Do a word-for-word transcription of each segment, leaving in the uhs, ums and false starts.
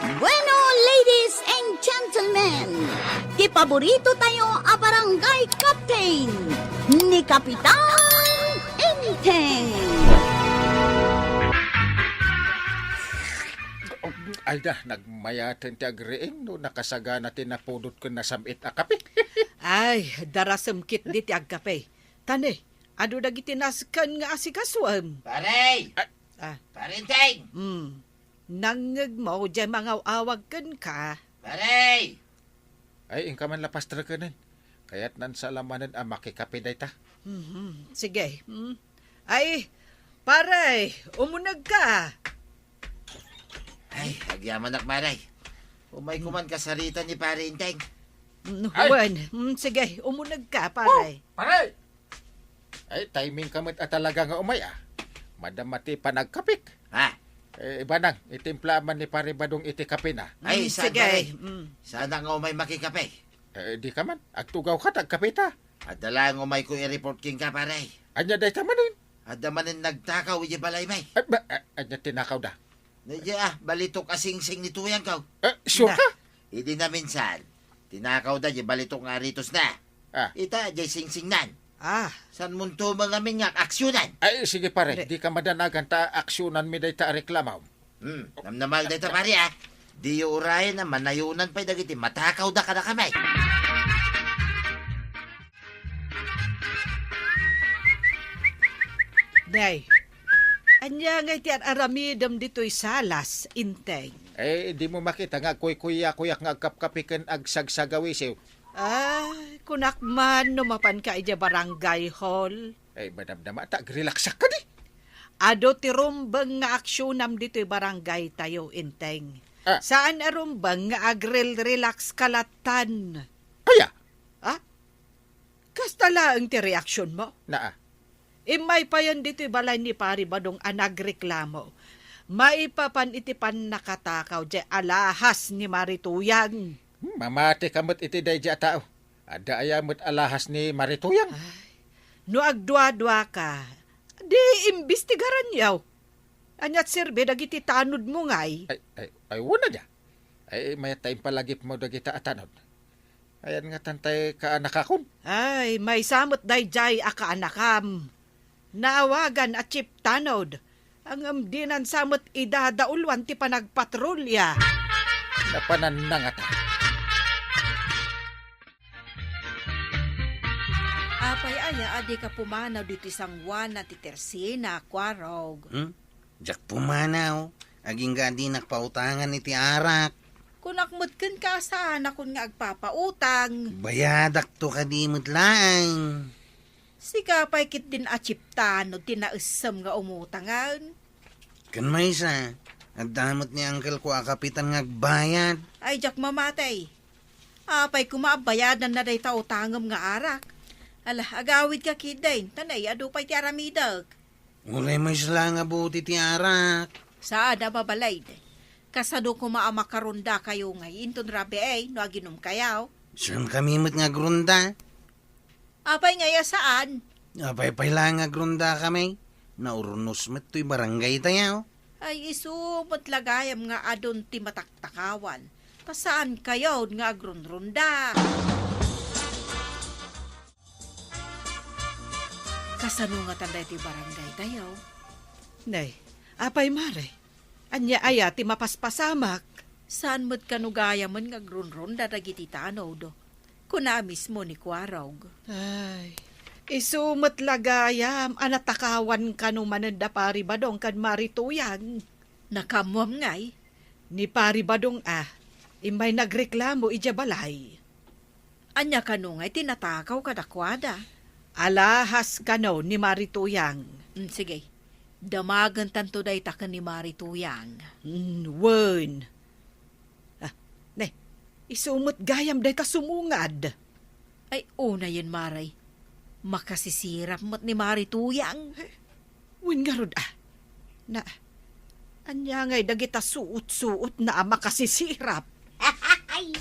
Bueno, ladies and gentlemen, ti paborito tayo a barangay captain, ni Kapitan Enteng. Ay da, nagmayaten ti agriing no nakasagana ti napudot ken nasam-it a kape. Ay, darasem ketdi ti agkape. Tane, adu dagiti nasken nga asikasuem. Pare! Ah. Ah. Pare Enteng! Hmm. Nangngegmo diay mangaw-awag kenka? Pare! Ay, inka man la, Pastor, kenen. Kayatnan sa lamanen a makikape dayta. Mhm. Sige. Hmm. Ay, pare, umunegka. Ay, agyamanak, pare. Umay ko man kasarita ni Pare Enteng. Mm, ay! Wen, mm, sige, umunegka, pare. Oh, pare! Ay, timingka met a talaga nga umay, ah. Madama ti panagkapek. Ha? Eh, ibanang, itimpla man ni Pare Badong iti kape na. Ay, mm, saan, sige, pare? Mm. Saan nga umay makikape? Eh, dika man. Agtugawka ta agkapeta. Adda laeng umayko i-report kenka, pare. Ania dayta manen? Adda manen nagtakaw idiay balaymi. Ay, ba, a-, ania tinakawda? Diay, ah, balitok a singsing ni tuyangko. Eh, sure ka? Na, idi naminsan, tinakawda diay balitok nga aritosna. Ah. Ita, diay singsingnan. Ah. Saan mon tumeng amin nga aksionan? Ay, sige pare, di, dika madanagan ta aksionanmi dayta a reklamo. Hmm, namnamaek dayta, pare, ah. Diyo urayen a manayonan pay dagiti matakawda kadakami. Day, ania ngay ti ar-aramidem ditoy salas, Enteng? Eh, dimo makita nga agkuykuyakuyak nga agkapkapi ken agsagsagawisiw? Ah, kunak man no mapanka idiay barangay hall. Ay, madamdama ta agrelaksak kadi. Adu ti rumbeng nga aksionam ditoy barangay tayo, Enteng. Ah. Saan a rumbeng nga agrel-relax ka lattan. Aya? Ah? Kasta laeng ti reaksionmo? Naa. Immay payen ditoy balay ni Pari Badong a nagreklamo maipapan iti pannakatakaw diay alahas ni Mari Tuyang. Hmm, mamatika met iti daydiay a tao. Adda aya met alahas ni Mari Tuyang? Ay, no agduaduaka, di imbestigaranyo. Ania't serbi dagiti tanodmo ngay? Ay, ay, ay, wen a dia. Ay, mayat ta impalagipmo dagita a tanod. Ayan nga tantay kaanakakon. Ay, maysa met daydiay a kaanakam. Naawagan a Chief Tanod. Ngem dinan sa met idadauluan ti panagpatrolya. Napanan na ngata. Apay aya a dika pumanaw ditoy San Juana ti Tersina, Kuarog? Hmm? Diak pumanaw. Agingga a dinak pautangan iti arak. Kunak met kenka a saanakon nga agpapautang. Bayadakto kadi met laeng. Sika pay ketdin a Chief Tanod ti naessem nga umutangen. Ken maysa, adda met ni angkelko a kapitan nga agbayad. Ay, diak mamati. Apay koma a bayadanna dayta utangem nga arak? Ala, agawidka ketdin, ta nay, adu pay ti aramidek. Uray maysa la nga buti ti arak. Saan a mabalin. Kasano koma a makarondakayo ngay inton rabii no aginumkayo? Saankami met nga agronda. Apay ngay a saan? Apay pay la nga agrondakami? Naurnos met toy barangay tayo. Ay, isu met la gayam nga adun ti mataktakawan. Ta saankayon nga agronronda. Kasano ngatan daytoy barangay tayo? Nay, apay, Mare? Ania aya ti mapaspasamak? Saan met kano gayamen nga agronronda dagiti tanod? Kuna mismo ni Kuarog. Ay, isu met la gayam a natakawan kano manen da Pari Badong ken Mari Tuyang. Nakaammuam ngay? Ni Pari Badong a, immay nagreklamo idiay balay. Ania kano ngay ti natakaw kadakuada? Alahas kano ni Mari Tuyang. Mm, sige. Damagentanto dayta ken ni Mari Tuyang. Mm, wen. Ah, ne, isu met gayam dayta sumungad. Ay, unayen, Mari. Makasisirap met ni Mari Tuyang. Wen ngarud, ah. Na, ania ngay dagita suot-suotna a makasisirap? Ay,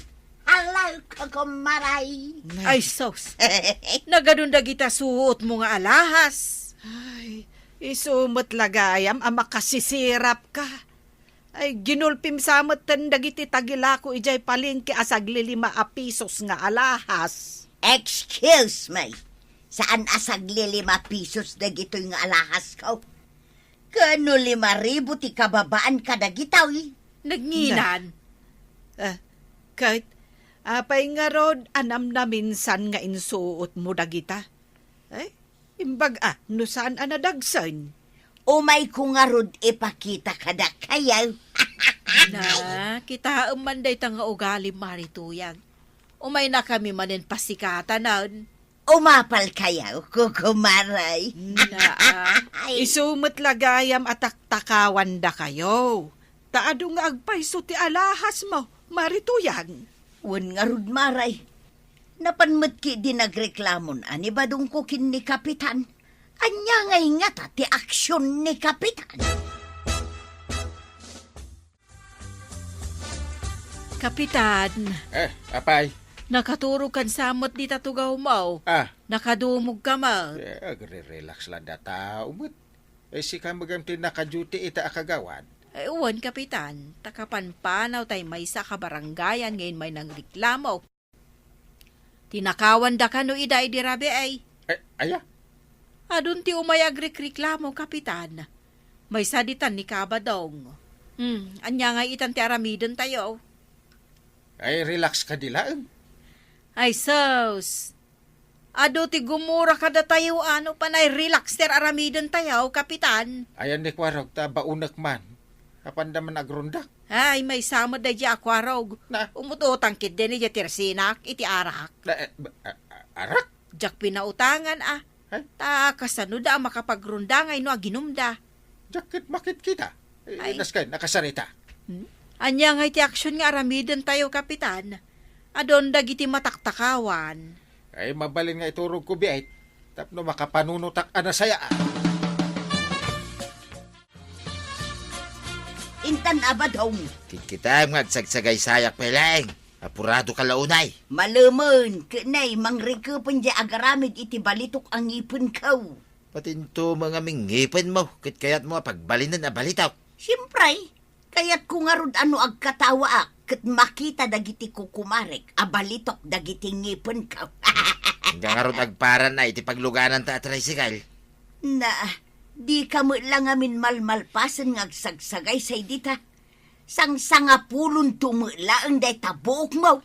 hello, Kukumaray. Nay. Ay, sus. Nagadun dagita suotmo nga alahas. Ay, isu met la gayam a makasisirap ka. Ay, ginulpim sa metten dagiti tagilako idiay palengke a saglilima a pisos nga alahas. Excuse me. Saan a saglilima pisos dagitoy nga alahasko? Ken no lima ribu ti kababaan kadagitoy? Nagnginan. Na. Ah, ket apay ngarud a namnaminsan nga insuotmo dagita? Ay, imbag a, no saan a nadagsen. Umayko ngarud ipakita kadakayo. Na, kitaem man dayta nga ugalim, Mari Tuyang. Umaynakami manen pasikatanen. Umapalkayo, kukumaray. Na, ah. Ay. Isu met la gayam a taktakawandakayo. Ta adu nga agpayso ti alahasmo, Mari Tuyang. Wen ngarud, Maray. Napan met ketdi nagreklamon a ni badongko ken ni Kapitan. Ania ngay ngata ti aksion ni Kapitan? Kapitan. Eh, apay? Nakaturogkan sa met dita tugawmo. Ah. Nakadumogka met. Eh, agre-relax la data, umet. Eh, sika met ti naka-duty ita a kagawad. Eh, wen, Kapitan. Ta kapanpanaw tay maysa a kabarangayan nga immay nangreklamo. Tinakawanda kano ida idi rabii. Eh, aya? Adun ti umay agrekreklamo, Kapitan. Maysa ditan ni Kabadong. Hmm, ania ngay itan ti aramidentayo? Ay, relax kadi laeng. Ay, sus! Adu ti gumura kadatayo, a, no panay relax ti aramidentayo, Kapitan. Ayan ni Kuarog, ta baonek man. Apanda man agrundak. Ay, maysa met daydiay a Kuarog. Na? Umut-utang ketdi daydiay tersinak iti arak. Na, eh, ba-, a-, a-, arak? Diak pinautangan, a. Ay? Ta kasano da a makapagrunda nga inno aginumda? Diak ket makitkita. Eh, ay. Inaskay, nakasarita. Hmm? Ania ngay ti aksion nga aramidentayo, Kapitan? Adun dagiti mataktakawan. Ay, mabalin nga iturogko biit tapno makapanunotak a nasayaat. Intan a Badong. Kitkitaem nga agsagsagaysayak pay laeng. Apuradoka la unay. Malemen, ket nay, mangrikepen diay agaramid iti balitok a ngipenko. Patinto met ngamin ngipenmo, ket kayatmo a pagbalinen a balitok? Siempre, kayatko ngarud a no agkatawaak ket makita dagiti kukumarek a balitok dagiti ngipenko. Ania ngarud agparana iti paglugananta a tricycle? Na, dika met la ngamin malmalpasen nga agsagsagaysay dita. Sangsangapulonto met laeng dayta buokmo.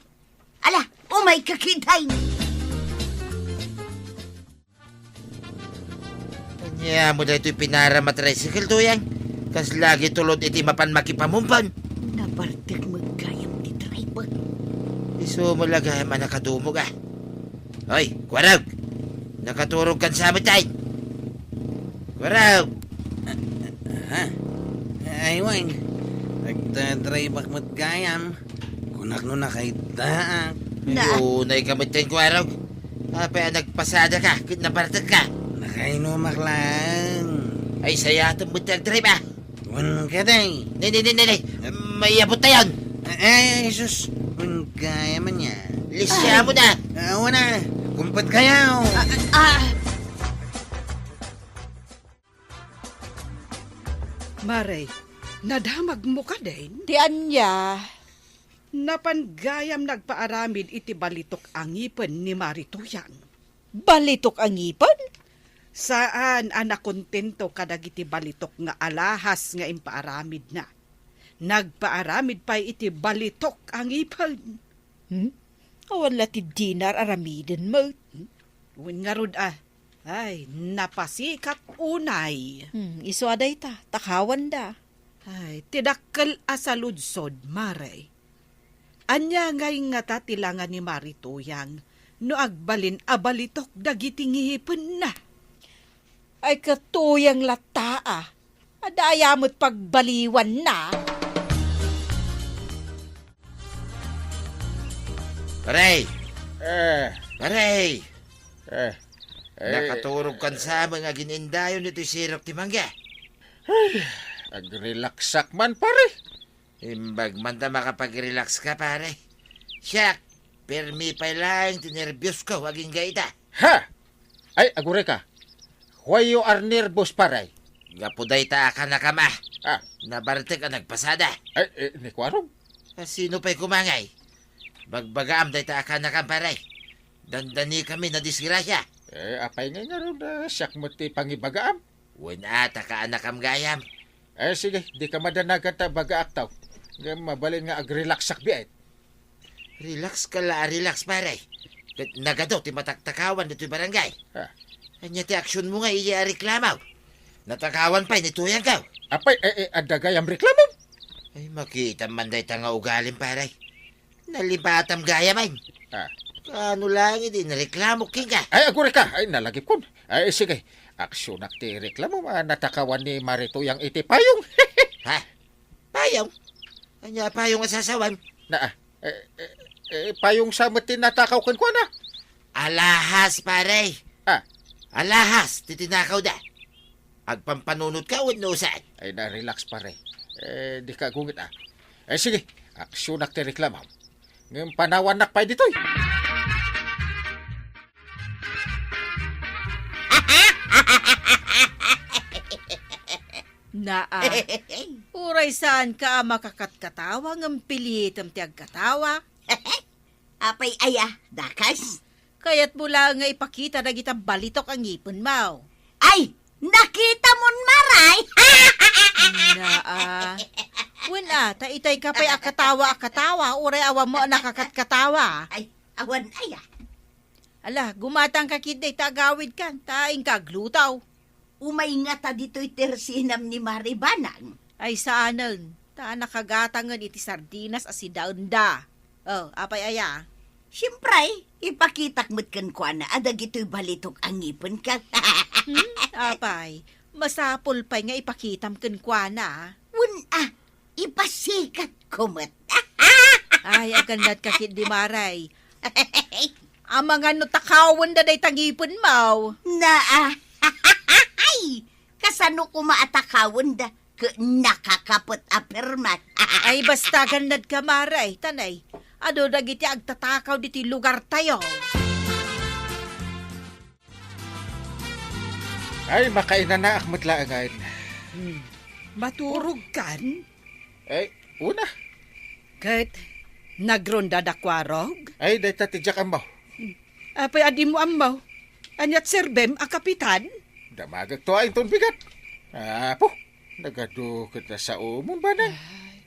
Ala, umayka ketdin. Ania mo daytoy pinaram a tricycle, Tuyang? Kasla agitulod iti mapan makipamumpon. Nabartek met gayam ti driver. Isu met la gayam a nakadumog, a. Hoy, Kuarog! Nakaturogkan sa met dayta. Kuarog! Ha? Ay, wen. Agdadriveak met gayam. Kunak no nakaiddaak. Na. Ay, unayka met dayta, Kuarog. Apay a nagpasadaka ket nabartekka? Nakainumak laeng. Ay, sayatem met ti agdrive, a. Wen kadi. Ne, ne, ne, ne, ne. Mayabutayon. Ay, sus. Wen gayam ania. Lisiamo na. Ah, wen a. Kumpetkayo. Ah, ah. Mare, nadamagmo kadin? Ti ania? Napan gayam nagpaaramid iti balitok a ngipen ni Mari Tuyang. Balitok a ngipen? Saan a nakontento kadagiti balitok nga alahas nga impaaramidna. Nagpaaramid pay iti balitok a ngipen. Hmm? Awan la ti dinar aramiden met. Hmm? Wen ngarud a. Ay, napasikat unay. Hmm, isu a dayta, takawanda. Ay, ti dakkel a saludsod, Mare. Ania ngay ngata ti langa ni Mari Tuyang no agbalin a balitok dagiti ngipenna? Ay, ket Tuyang latta, a. Adda aya met pagbaliwanna? Pare! Eh. Pare! Eh. Eh. Nakaturogkan sa met nga agin-indayon ditoy sirok ti mangga. Ay, agrelaxak man, pare. Imbag man ta makapag-relax ka, pare. Siak, permi pay laeng ti nerbios ko agingga ita. Ha! Ay, agurayka. Why you are nervous, pare? Gapu dayta a kanakam a. Ah. Nabartek a nagpasada. Ay, eh, ni Kuarog. Ah, sino pay koma ngay? Bagbagaam dayta a kaanakam, pare. Dandanikami a nadisgrasia. Eh, apay ngay ngarud, ah, siak met ti pangibagaam? Wen a, ta kaanakam gayam. Eh, sige, dika madanagan ta ibagaak taw. Ngem mabalin nga agrelaxak biit. Relax ka la a relax, pare. Ket nagadu ti mataktakawan ditoy barangay. Ah. Ania ti aksionmo nga idiay a reklamo? Natakawan pay ni tuyangko. Apay, eh, eh, adda gayam reklamo? Ay, makitam man dayta nga ugalim, pare. Nalipatam gayam, ay. Ah. Kaano lang idi nareklamo kenka? Ay, agurayka. Ay, nalagipkon. Ay, sige. Aksionak ti reklamo a natakawan ni Mari Tuyang iti payong. Ha? Payong? Ania a payong a sasawem? Na, ah, eh, eh, eh, payong sa met ti natakaw kenkuana. Alahas, pare. Ah. Alahas ti tinakawda. Agpampanunotka wenno saan? Ay, na, relax, pare. Eh, dika agungit, ah. Eh, sige, aksionak ti reklamo. Ngem panawannak pay ditoy. Naa, uray saanka a makakatkatawa ngem pilitem ti agkatawa. Apay aya, dakas? Kayatmo laeng nga ipakita dagita balitok a ngipenmo. Ay, nakitamon, Mari! Naa. Wen a, ta itay ka pay a katawa a katawa, uray awan met a nakakatkatawa. Ay, awan aya. Ala, gumatangka ketdi ta agawidkan, ta inka agluto. Umay ngata ditoy ti ersinam ni Mari Banang. Ay, saanen, ta nakagatangen iti sardinas a sidaenda. Oh, apay aya? Siempre, ipakitak met kenkuana a dagitoy balitok a ngipenko. Hmm, apay, masapul pay nga ipakitam kenkuana. Wen a, ipasikatko met. Ay, agannadka ketdi, Mari. Amangan no takawenda dayta ngipenmo. Naa. Ay, kasano koma a takawenda ket nakakapet a perman? Ay, basta agannadka, Mari, ta nay, adu dagiti agtatakaw ditoy lugartayo. Ay, makainanaak met laengen. Hmm. Maturogkan? Ay, una. Ket nagrondada, Kuarog? Ay, dayta ti diak ammo. Hmm. Apay a dimo ammo? Ania ti serbem a kapitan? Damagekto a inton bigat. Apo, nagadu ket a saomon, Banang. Ay,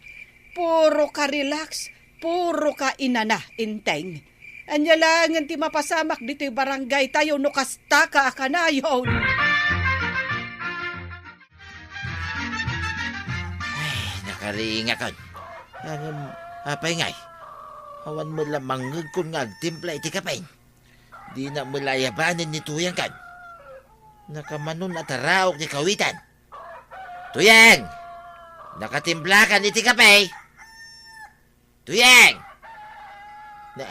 puro ka relax, puro ka inana, Enteng. Ania laengen ti mapasamak ditoy barangaytayo no kastaka a kanayon? Ay, nakaringakon. Ngem, apay ngay? Awan met la mangngegkon nga agtimpla iti kape. Dinak met la ayabanen ni tuyangkan. Nakamanon a taraok ti kawitan. Tuyang! Nakatimplakan iti kape? Tuyang! Na,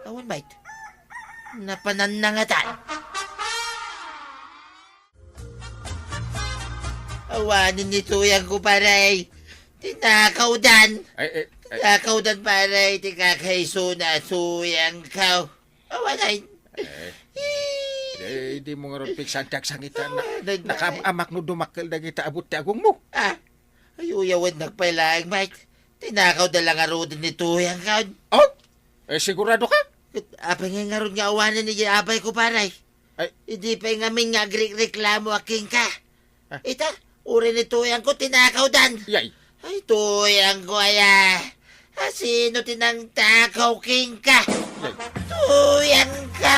awan met. Napanannangatan. Awanen ni tuyangko, pare. Tinakawdan. Ay, ay, ay. Tinakawdan, pare. Ti kakaisuna a tuyangko. Awanen. Eh, eh, dimo ngarud piksan ti agsangita. Na, ah, nakaam-amak no dumakkel dagita abut ti agongmo. Ah, ay, uyawennak pay laeng, Mike. Tinakawda la ngaruden ni tuyangko. Oh? Eh, sigurado ka? Apay ngay ngarud nga awanen ni abayko, pare? Ay. Idi pay ngamin nga agrekreklamo a kenka. Ah. Ita, uray ni tuyangko tinakawdan. Yay. Ay, tuyangko aya. A, sino ti nangtakaw kenka? Yay. Tuyangko.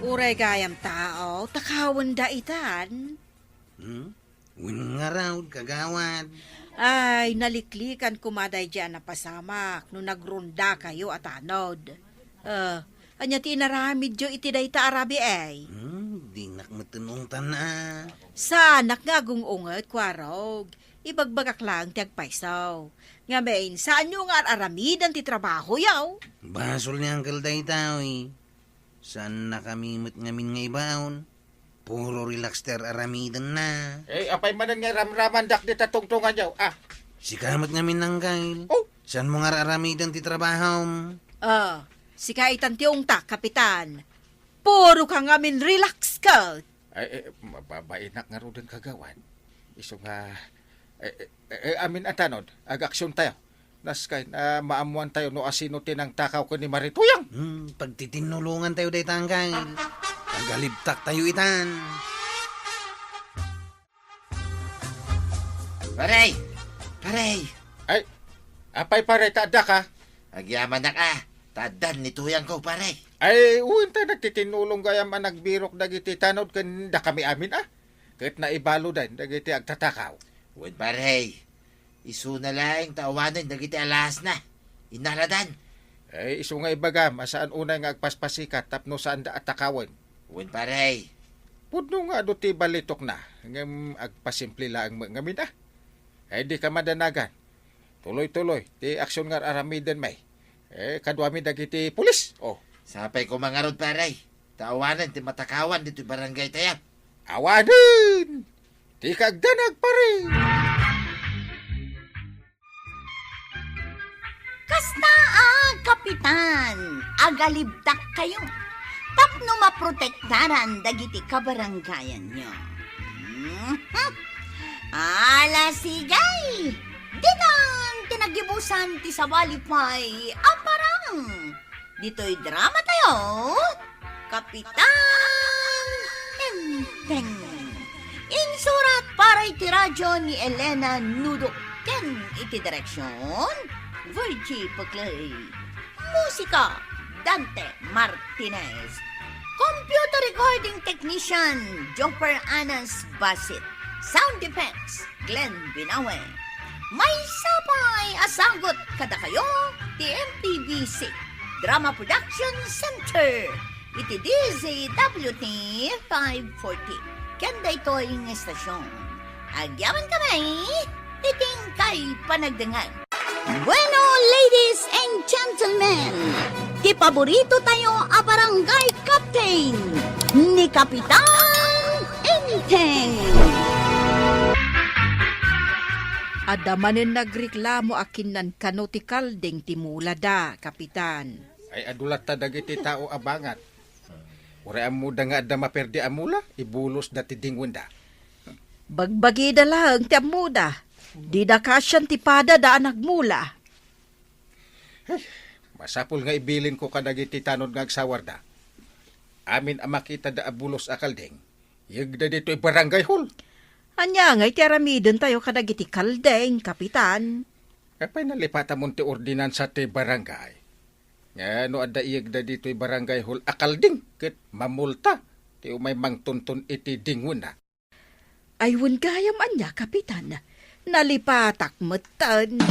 Uray gayam tao, takawenda itan. Hmm? Wen ngarud, kagawad. Ay, naliklikan koma daydiay a napasamak no nagrondakayo a tanod. Eh, ania ti inaramidyo iti dayta a rabii? Hmm, dinak met ungtan a. Saanak nga agung-unget, Kuarog. Ibagbagak laeng ti agpayso. Ngamin, saanyo nga ar-aramiden ti trabahoyo? Basol ni Uncle daytoy. Saannakami met ngamin nga ibaon. Puro relax ti ar-aramidenna. Eh, apay manen nga ramramandak dita tungtunganyo, ah? Sika met ngamin, Uncle. Oh. Saanmo nga ar-aramiden ti trabahom? Ah, sika itan ti ungtak, Kapitan. Puro ka ngamin relax ka. Ay, eh, mababainak ngaruden, Kagawad. Isu nga, eh, eh, eh, amin a tanod, agaksiontayo. Naskay, ah, maammoantayo no asino ti nangtakaw ken ni Marituyang. Hmm, pagtitinnulongantayo dayta, anggal. Agalibtaktayo itan. Pare! Pare! Ay, apay, pare, ta addaka? Agyamanak a, ta addan ni Tuyangko, pare. Ay, wen ta nagtitinnulong gayam a nagbirok dagiti tanod ken dakami amin a. Ket naibaludan dagiti agtatakaw. Wen, pare. Isuna laeng ta awanen dagiti alahasna. Inaradan. Eh, isu nga ibagam a saan unay nga agpaspasikat tapno saanda a takawen. Wen, pare. Pudno nga adu ti balitokna, ngem agpasimple laeng met ngamin a. Eh, dika madanagan. Tuloy-tuloy ti aksion nga ar-aramiden, may. Eh, kaduami dagiti pulis. Oh. Sapay koma ngarud, pare. Ta awanen ti matakawan ditoy barangay tayo. Awanen! Dika agdanag, pare! Kasta a, Kapitan, agalibtakkayo tapno maprotektaran dagiti kabarangayanyo. Mhm. Ala, sige! Ditan ti nagibusan ti sabali pay a parang ditoy drama tayo, Kapitan Enteng. Insurat para iti radyo ni Elena Nudok ken iti direksyon, Virgie Paclay. Musika, Dante Martinez. Computer recording technician, Jopper Anas Basit. Sound effects, Glenn Binawe. Maysa pay a sagut kadakayo ti M P B C Drama Production Center iti D Z W T five forty. Ken daytoy nga estasyon, agyamankami iti inkay panagdengngeg. Bueno, ladies and gentlemen, ti paborito tayo a barangay captain, ni Kapitan Enteng. Adda manen nagreklamo a kinnankano ti kalding ti mulada, Kapitan. Ay, adu latta dagiti tao a bangat. Uray ammoda nga adda maperdi a mula, ibulosda ti dingwenda. Bagbagida laeng ti ammoda. Dida kasian ti padada a nagmula. Ay, masapul nga ibilinko kadagiti tanod nga agsawarda. Amin a makitada a bulos a kalding, iyegda ditoy barangay hall. Ania ngay ti aramidentayo kadagiti kalding, Kapitan? Apay, nalipatamon ti ordinansa ti barangay? Nga no adda iyegda ditoy barangay hall a kalding ket mamulta ti umay mangtunton iti dingwenna. Ay, wen gayam ania, Kapitan. Nalipatak metten.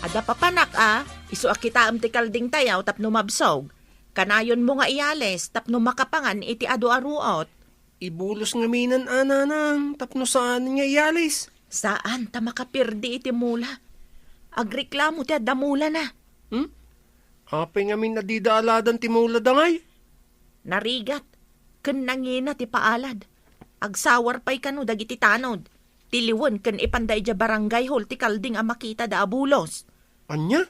Adda papanak a, isu a kitaem ti kalding tayo tapno mabsog. Kanayonmo nga iyalis tapno makapangan iti adu a ruot. Ibulos ngamin a, nanang, tapno saan nga iyalis. Saan ta makaperdi iti mula. Agreklamo ti adda mulana. Hmm? Apay ngamin a dida aladan ti mulada ngay? Narigat, ken nangina ti paalad. Agsawar pay kano dagiti tanod. Tiliwen ken ipanda idiay barangay hall ti kalding a makitada a bulos. Ania?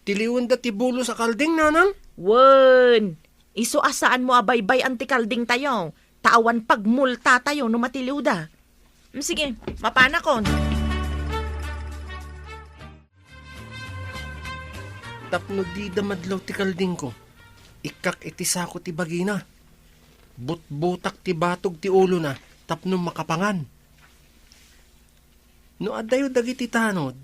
Tiliwenda ti bulos a kalding, nanang? Wen, isu a saanmo a baybay-an ti kalding tayo, ta awan pagmulta tayo no matiliwda. Mm, sige, mapanakon. Tapno dida madlaw ti kaldingko, ikkak iti sako ti bagina. Butbutak ti batog ti ulona tapno makapangan. No addayo dagiti tanod,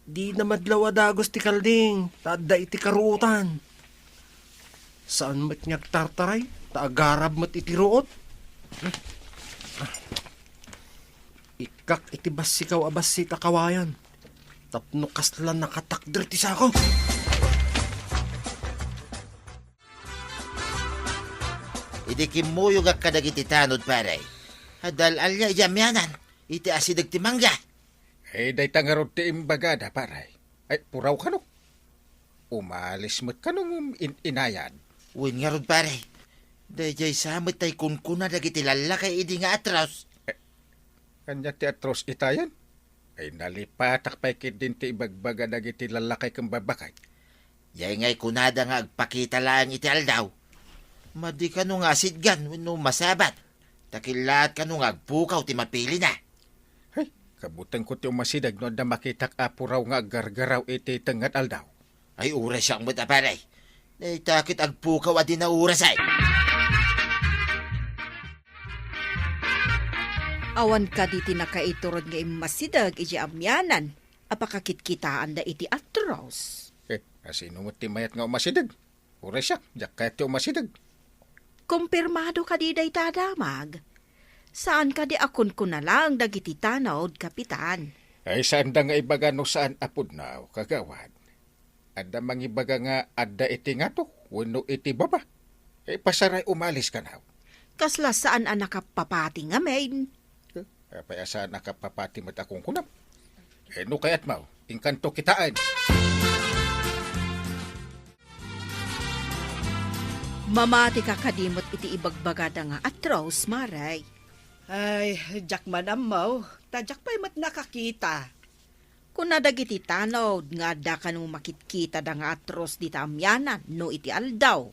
dina madlaw a dagus ti kalding ta adda iti karuotan. Saan met nga agtartaray ta agarab met iti ruot. Ikkak iti bassikaw a bassit a kawayan tapno kasla nakatakder ti sako. Idi kimmuyogak kadagiti tanod, pare, adda al-alia idiay amianan iti asideg ti mangga. Eh, dayta ngarud ti imbagada, pare. Ay, puraw kano. Umalis met kano ngem in-inayan. Wen ngarud, pare. Daydiay sa met tay kunkuna dagiti lallakay idi nga atros. Eh, ania ti atros itayen? Ay, nalipatak pay ketdin ti ibagbaga dagiti lallakay ken babbakay. Jay ngay kunada nga agpakita laeng iti aldaw. Madi kano nga asitgan wenno masabat. Ta killaat kano nga agpukaw ti mapilina. Hay, kabutengko ti umasideg no adda makitak a puraw nga aggargaraw iti tengngad aldaw. Ay, uray siak met a pare. Dayta ket agpukaw a di naurasay. Awan kadi ti nakaiturod nga immasideg iti amianan a pakakitkitaanda iti atros. Eh, asino met ti mayat nga umasideg? Uray siak, diak kayat ti umasideg. Kumpirmado kadi dayta a damag? Saan kadi a kunkuna laeng dagiti tanod, Kapitan? Ay, saanda nga ibaga no saan a pudno, kagawad. Adda mangibaga nga adda iti ngato wenno iti baba. Eh, pasaray umalis kanaw. Kasla saan a nakapapati ngamin? Eh, apay a saan a kapapati met a kunkunam? Eh, no kayatmo, inkanto kitaen. Mamati ka kadi met iti ibagbagada nga atros, Mare? Ay, diak man ammo, ta diak pay met nakakita. Kuna dagiti tanod nga adda kano makitkitada nga atros dita amianan no iti aldaw.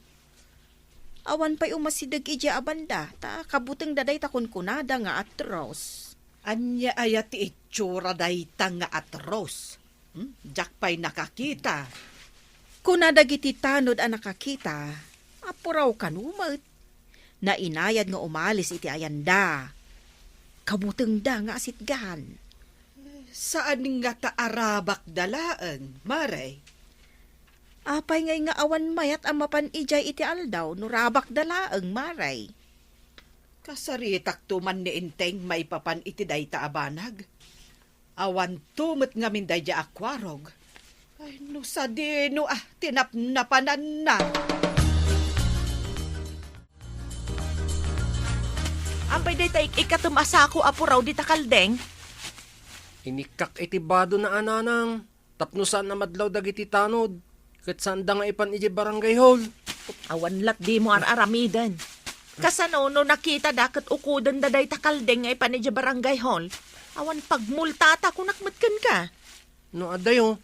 Awan pay umasideg idiay a banda, ta kabutengda dayta kunkunada nga atros. Ania aya ti itsura dayta nga atros? Hmm? Diak pay nakakita. Kuna dagiti tanod a nakakita, apuraw kano met. Nainayad nga umalis iti ayanda. Kabutengda nga asitgan. Saan ngata a rabakda laeng, Mare? Apay ngay nga awan mayat a mapan idiay iti aldaw no rabakda laeng, Mare? Kasaritakto man ni Enteng maipapan iti dayta a banag. Awanto met ngamin daydiay a kuarog. Ay, no sadino a tinapnapananna. Apay dayta ik-ikkatem a sako a puraw dita kaldeng? Inikkak iti badona a nanang, tapno saan a madlaw dagiti tanod, ket saanda nga ipan idiay barangay hall. Awan lat dimo ar-aramiden. Kasano no nakitada ket ukodenda dayta kaldeng nga ipan idiay barangay hall? Awan pagmultata, kunak met kenka. No adayo,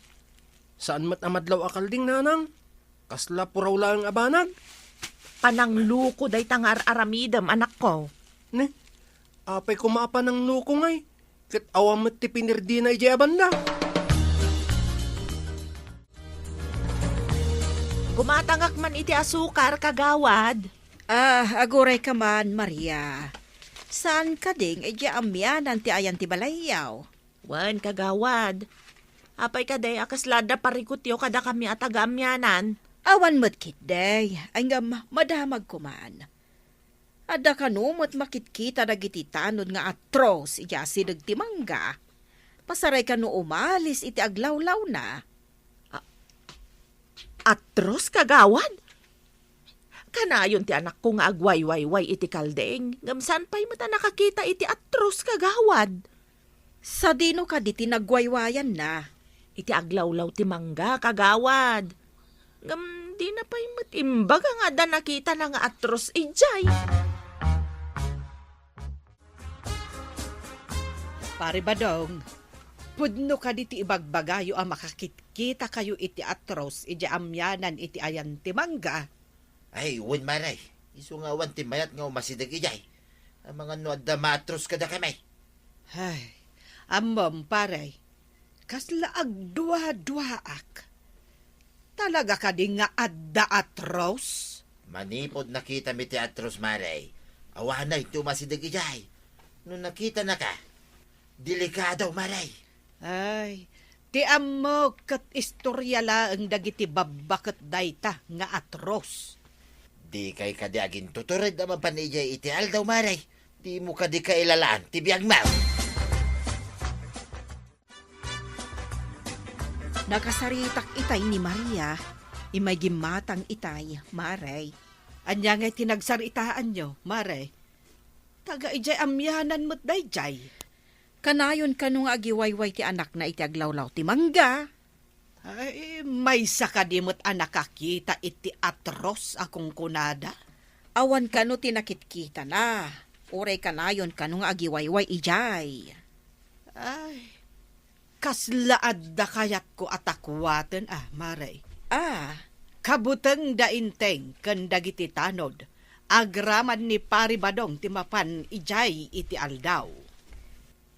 saan met a madlaw a kalding, nanang? Kasla puraw laeng a banag? Panangluko dayta nga ar-aramidem, anakko. Ne, apay koma a panangluko ngay? Ket awan met ti pinirdina idiay a banda. Gumatangak man iti asukar, kagawad. Ah, agurayka man, Maria. Saan kadi nga idiay amianan ti ayan ti balayyo? Wen, kagawad. Apay kadi a kasla adda parikutyo kadakami a taga-amianan? Awan met ketdi, ngem madamag koman. Adda kano met makitkita dagiti tanod nga atros idiay asideg ti mangga. Pasaray kano umalis iti aglawlawna. A-, atros, kagawad? Kanayon ti anakko nga agwayway iti kaldeng, ngem saan pay met a nakakita iti atros, kagawad. Sadino kadi ti nagwaywayanna? Iti aglawlaw ti mangga, kagawad. Ngem dina pay met imbaga nga adda nakitana nga atros idiay. Pare Badong, pudno kadi ti ibagbagayo a makakitkitakayo iti atros idiay amianan iti ayan ti mangga? Ay, wen, Mare. Isu nga awan ti mayat nga umasideg idiay. Amangan no adda maatros kadakami. Ay, ammom, pare. Kasla agduaduaak. Talaga kadi nga adda atros? Manipud nakitam iti atros, Mare, awanay ti umasideg idiay. No nakitanaka, delikado, Mare. Ay, ti ammok ket istoria laeng dagiti babba ket dayta nga atros. Dikay kadi agintutured a mapan idiay iti aldaw, Mare? Dimo kadi kailalaan ti biagmo? Nakasaritak itay ni Maria, imay gimmatang itay, Mare. Ania ngay ti nagsaritaanyo, Mare? Taga idiay amianan met daydiay. Kanayon kano nga agiwayway ti anakna iti aglawlaw ti mangga? Ay, maysa kadi met a nakakita iti atros a kunkunada? Awan kano ti nakitkitana, uray kanayon kano nga agiwayway idiay. Ay, kasla adda kayatko a takuaten, a, Mare. a. Kabutengda inteng ken dagiti tanod, agraman ni Pari Badong ti mapan idiay iti aldaw.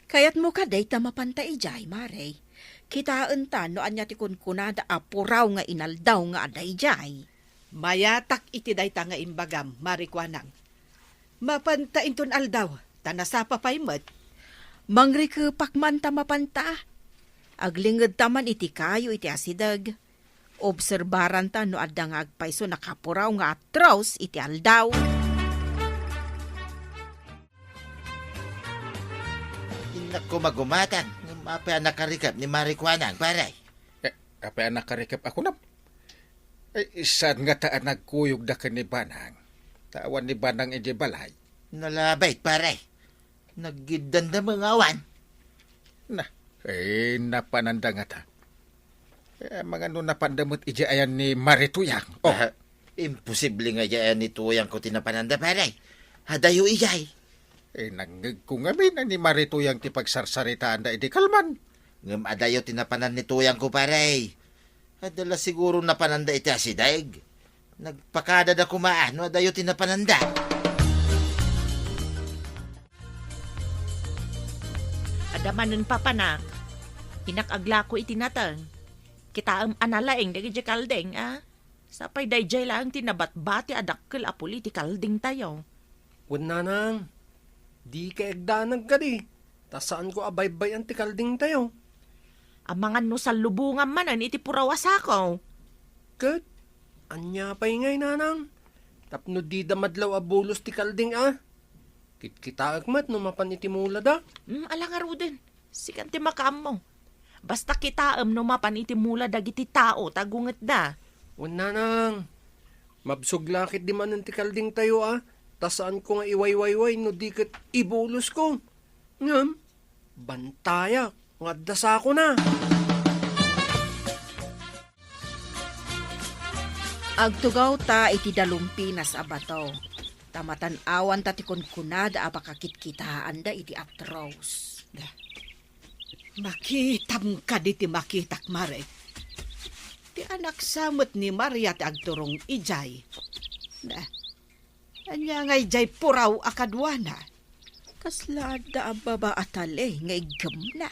Kayatmo kadi ta mapanta idiay, Mare? Kitaenta no ania ti kunkunada a puraw nga inaldaw nga adda idiay. Mayatak iti dayta nga imbagam, Mare Kuanang. Mapanta inton aldaw, ta nasapa pay met. Mangrikepak man ta mapanta. Aglingedta man iti kayo iti asideg. Obserbaranta no adda nga agpayso nakapuraw nga atrouse iti aldaw. Innak ko magumatang, ngem apay a nakarikep ni Mare Kuanang, pare? Eh, apay a nakarikep a kunam? Eh, saan ngata a nagkuyogda ken ni Banang? Ta awan ni Banang idiay balay. Nalabay, pare. Naggiddanda met nga awan. Na, eh, napananda ngata. Eh, mangano napanda met idiay ayan ni Mare Tuyang? Oh. Ah, imposible nga idiay ayan ni Tuyang ko ti napananda, pare. Adayo idiay. Eh, nangngegko ngamin a ni Mare Tuyang ti pagsarsaritaanda idi kalman. Ngem adayo ti napanan ni Tuyang ko, pare. Adda la siguro napananda iti asideg. Nagpakadada koma no adayo ti napananda. Adda manen papanak. Innak aglako iti nateng. Kitaem a nalaing dagiti kalding, a? Sapay daydiay laeng ti nabatbati a dakkel a puli ti kaldingtayo. Wen nanang, dika agdanag kadi, ta saanko a baybay-an ti kaldingtayo. Amangan no sallubongam manen iti puraw a sako. Ket, ania pay ngay, nanang? Tapno dida madlaw a bulos ti kalding a? Kitkitaek met no mapan iti mulada. Hmm, ala ngaruden. Sikan ti makaammo. Basta kitaem no mapan iti mula dagiti tao ta agungetda. Wen nanang, mabsog la ketdi manen ti kaldingtayo a, ta saanko nga iwaywayway no di ket ibulosko. Ngem, bantayak nga adda sakona. Agtugawta iti dalumpinas a bato, ta matan-awanta ti kunkunada a pakakitkitaanda iti atrouse. Makitam kadi ti makitak, Mare? Ti anak sa met ni Maria ti agturong idiay. Na, ania nga idiay puraw a kaduana? Kasla adda a baba a tali nga iggemna.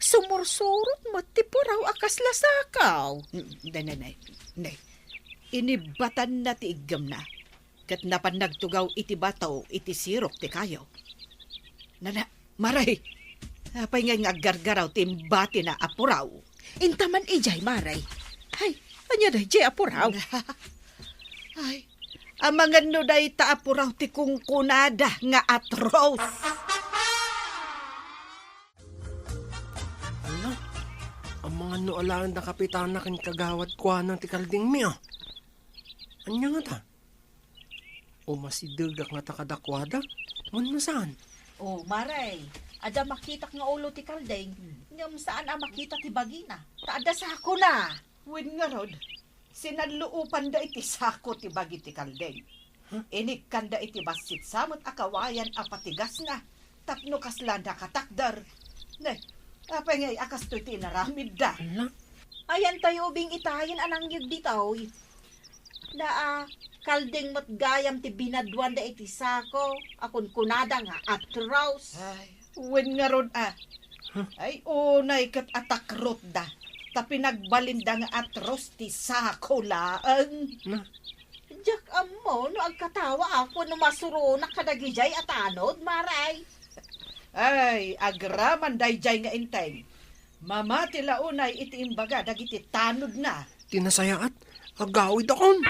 Sumursurot met ti puraw a kasla sakaw. Mm, ne, ne, ne, ne. Inibatanna ti iggemna. Ket napan nagtugaw iti bato iti sirok ti kayo. Nana, Mare, apay ngay nga aggargaraw ti imbatina a puraw? Inta man idiay, Mare. Ay, ania daydiay a puraw? Ay, amangan no dayta a puraw ti kunkunada nga atrouse. Ala, amangan no alaen da kapitana ken kagawad kuana ti kaldingmi, a. Ania ngata? Umasidegak ngata kadakuada? Wenno saan? O, Mare, adda makitak nga ulo ti kalding, ngem saan a makita ti bagina, ta adda sakona. Wen ngarud, sinalluopanda iti sako ti bagi ti kalding. Huh? Inikkanda iti bassit sa met a kawayan a patigasna, tapno kasla nakatakder. Ne, apay ngay a kastoy ti inaramidda? Ala? Ayantayo ubing itayen a nangyeg ditoy. Na, a, kalding met gayam ti binaduanda iti sako a kunkunada nga atrouse. Ay, wen ngarud, a. Huh? Ay, unay ket atakrotda, ta pinagbalinda nga atrouse ti sako laeng. Na? Diak ammo no agkatawaak wenno masuronak kadagidiay a tanod, Mare. Ay, agraman daydiay nga inteng. Mamati la unay iti imbaga dagiti tanodna. Ti nasayaat, agawidakon.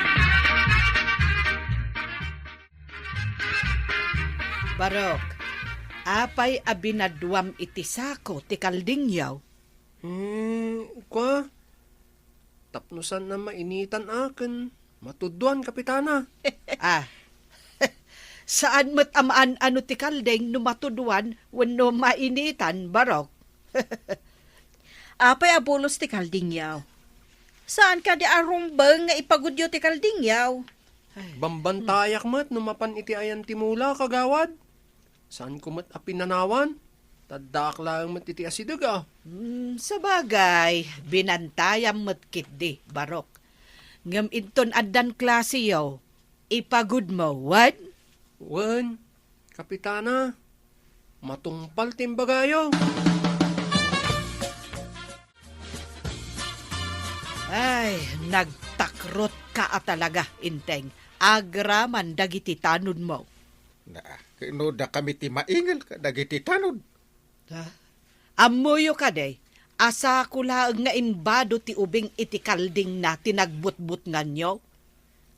Barok, apay a binaduam iti sako ti kaldingyo? Hmm, kua? Tapno saan a mainitan a ken matuduan, Kapitana. Ah, saan met a maan-ano ti kalding no matuduan wenno mainitan, Barok. Apay a bulos ti kaldingyaw? Saan kadi a rumbeng nga ipagudyo ti kaldingyaw? Ay. Bambantayak met no mapan iti ayan ti mula, kagawad. Saanko met a pinanawan, ta addaak laeng met iti asideg a. Hmm, sabagay, binantayam met ketdi, Barok. Ngem inton addan klaseyo, ipagudmo, wen? Wen, Kapitana, matungpal ti imbagayo. Ay, nagtakrotka a talaga, Enteng. Agraman dagiti tanodmo. Na, no dakami ti maingel kadagiti tanod. Ha? Ammoyo kadi, a sako laeng nga imbado ti ubing iti kaldingna ti nagbutbutnganyo?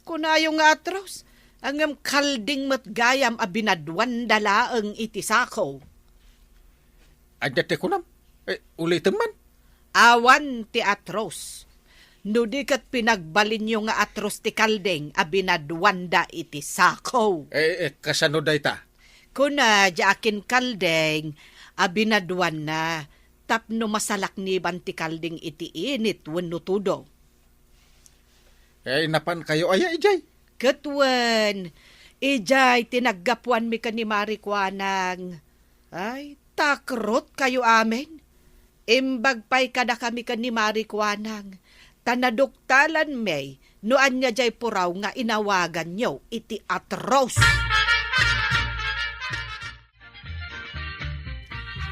Kunayo nga atros, ngem kalding met gayam a binaduanda laeng iti sako. Adda ti kunam? Eh, ulitem man. Awan ti atros. No di ket pinagbalinyo nga atros ti kalding a binaduanda iti sako. Eh, eh, kasano dayta? Kuna, diay akin kalding a binaduanna tapno masalakniban ti kalding iti init wenno tudo. Eh, napankayo aya idiay? Ket wen, idiay ti naggapuanmi ken ni Mari Kuanang. Ay, takrotkayo amin. Imbag pay kadakami ken ni Mari Kuanang, ta naduktalanmi no ania diay puraw nga inawaganyo iti atros.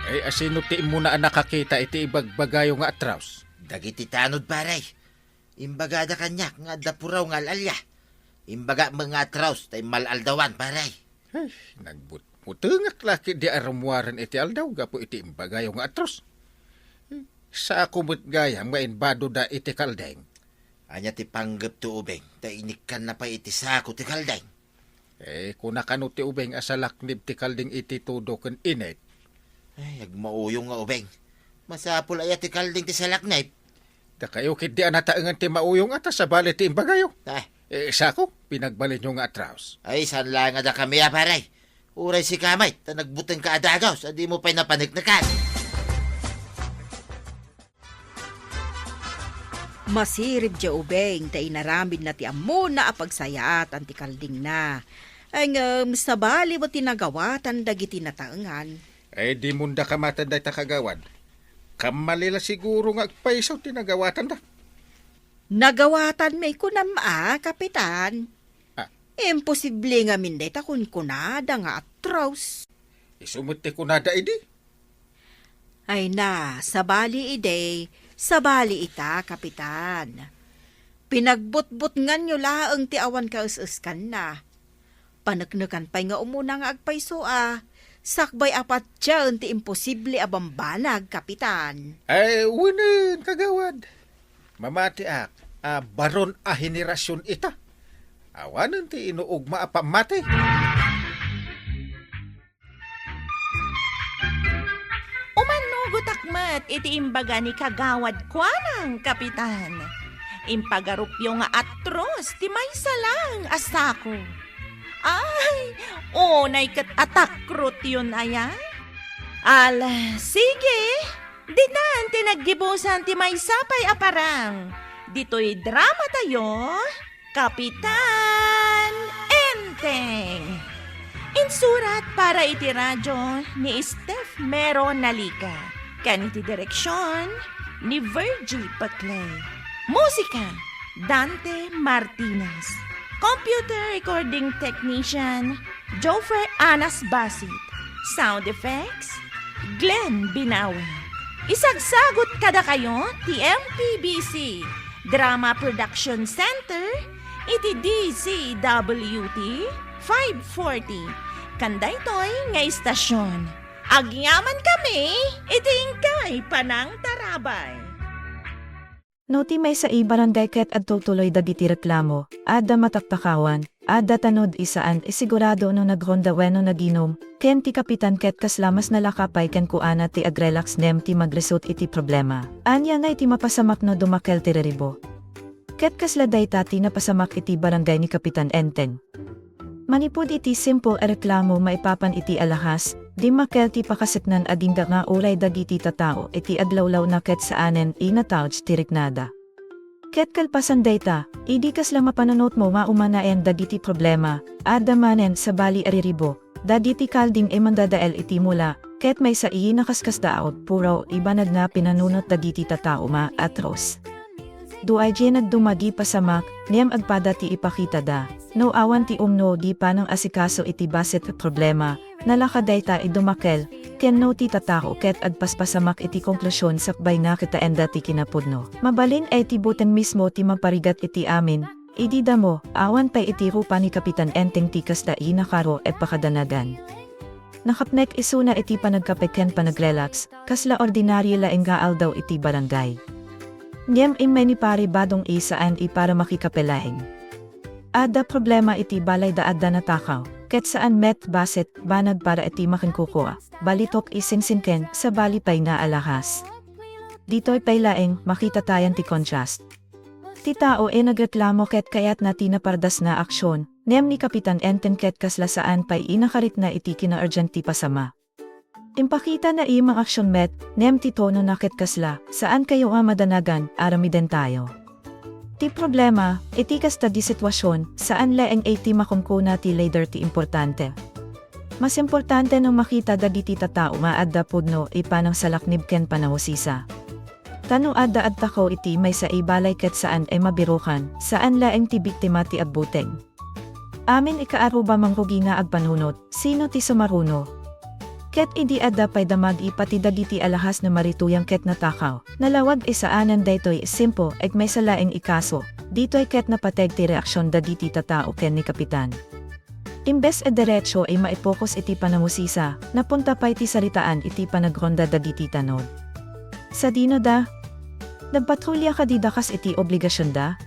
Ay, asino ti immuna a nakakita iti ibagbagayo nga atros? Dagiti tanod, pare. Imbagada kaniak nga adda puraw nga al-alia. Imbaga met nga atros ta immal-aldawan, pare. Ay, nagbutbutengak la ketdi a rummuaren iti aldaw gapu iti imbagayo nga atros. Sako met gayam nga imbadoda iti kalding. Ania ti panggepto, ubing, ta inikkanna pay iti sako ti kalding? Eh, kuna kano ti ubing a salaknib ti kalding iti tudo ken init? Ay, agmauyong nga ubing. Masapul aya ti kalding ti salaknib? Dakayo ketdi a nataengan ti mauyong a ta sabali ti imbagayo. Ah. Eh, sako, pinagbalinyo nga atros. Ay, saan laeng a dakami a, pare? Uray sika met, ta nagbutengka a dagus, a dimo pay napaneknekan. Masirib diay ubing ta inaramidna ti ammona a pagsayaatan ti kaldingna. Ngem sabali met ti nagawatan dagiti nataengan. Ay, dimon da kamaten dayta, kagawad. Kammali la siguro nga agpayso ti nagawatanda. Nagawatanmi kunam a, Kapitan. Ah. Imposible ngamin dayta kunkunada nga atros. Isu met ti kunada idi? Ay na, sabali idi, sabali ita, Kapitan. Pinagbutbutnganyo laeng ti awan kaes-eskanna. Paneknekan pay nga umuna nga agpayso a, sakbay a patien ti imposible a bambanag, Kapitan. Ay, wenen, kagawad. Mamatiak a baron a henerasion ita. Awanen ti inuugma a pammati. Umanugotak met iti imbaga ni Kagawad Kuanang, Kapitan. Impagarupyo nga atros ti maysa laeng a sako. Ay, unay ket a takrotyon aya? Ala, sige, ditan ti naggibusan ti maysa pay a parang. Ditoy dramatayo, Kapitan Enteng. Insurat para iti radyo ni Steph Mero Nalica, ken iti direksyon ni Virgie Paclay. Musika, Dante Martinez. Computer recording technician, Jofer Anas Basit. Sound effects, Glenn Binawe. Isagsagut kadakayo ti M P B C Drama Production Center iti D Z W T five forty. Ken daytoy nga istasyon, agyamankami iti inkay panangtarabay. No ti maysa a barangay ket adda tuloy dagiti reklamo, adda matakpakawan, adda tanod a saan a sigurado no naghonda wenno naginom, ken ti kapitan ket kasla mas nalaka pay kenkuana ti agrelax ngem ti magresolt iti problema. Ania ngay ti mapasamak no dumakel ti riribo? Ket kasla dayta ti napasamak iti barangay ni Kapitan Enteng. Manipud iti simple a reklamo maipapan iti alahas, dimmakel ti pakaseknan agingga nga uray dagiti tattao iti aglawlawna ket saanen a natauj ti riknada. Ket kalpasan dayta, idi kasla mapanunotmo maumanaen dagiti problema, adda manen sabali a riribo, dagiti kalding a mandadael iti mula, ket maysa a nakaskasdaaw puro a banag nga pinanunot dagiti tattao nga atros. Duay diay nagduma di pasamak, ngem agpada ti ipakitada. No awan ti umno, di panang asikaso iti bassit a problema, nalaka dayta a dummakel, ken no ti tattao ket agpaspasamak iti konklusion sakbay nga kitaenda ti kinapudno. Mabalin a ti buteng mismo ti maparigat iti amin, idi damo, awan pay iti rupa ni Kapitan Enteng ti kasta a nakaro a pakadanagan. Nakapnek isuna iti panagkape ken panagrelax, kasla ordinario laeng nga aldaw iti barangay. Ngem immay ni Pare Badong a saan a para makikape laeng. Adda problema iti balayda, adda natakaw, ket saan met bassit, banag para iti makinkukua, balitok a singsingken, sabali pay nga alahas. Ditoy pay laeng, makitatayon ti kontrast. Ti tao a nagreklamo ket kayatna ti napardasna a aksyon, ngem ni Kapitan Enteng ket kasla saan pay a nakarikna iti kinaurdian ti pasama. Impakitana a mangaksion met, ngem ti tonona ket kasla, saan kayo nga madanagan, aramidentayo. Ti problema, iti kasta di sitwasion, saan laeng a ti makunkuna ti leader ti importante. Mas importante no makita dagiti tattao nga adda pudno a panangsalaknib ken panangusisa. Ta no adda agtakaw iti maysa a balay ket saan a mabirukan, saan laeng ti biktima ti agbuteng. Amin a kaaruba mangrugi nga agpanunot, sino ti sumaruno? Ket idi adda pay damag, ipati dagiti alahas a marituyang ket natakaw, nalawag a saanen daytoy a simple, agmaysa laeng a kaso, ditoy ket napateg ti reaksion dagiti tattao ken ni Kapitan. Imbes a diretso a maipokus iti panangusisa, napunta pay ti saritaan iti panagronda dagiti tanod. Sadino da? Nagpatrolya kadi da kas iti obligasionda?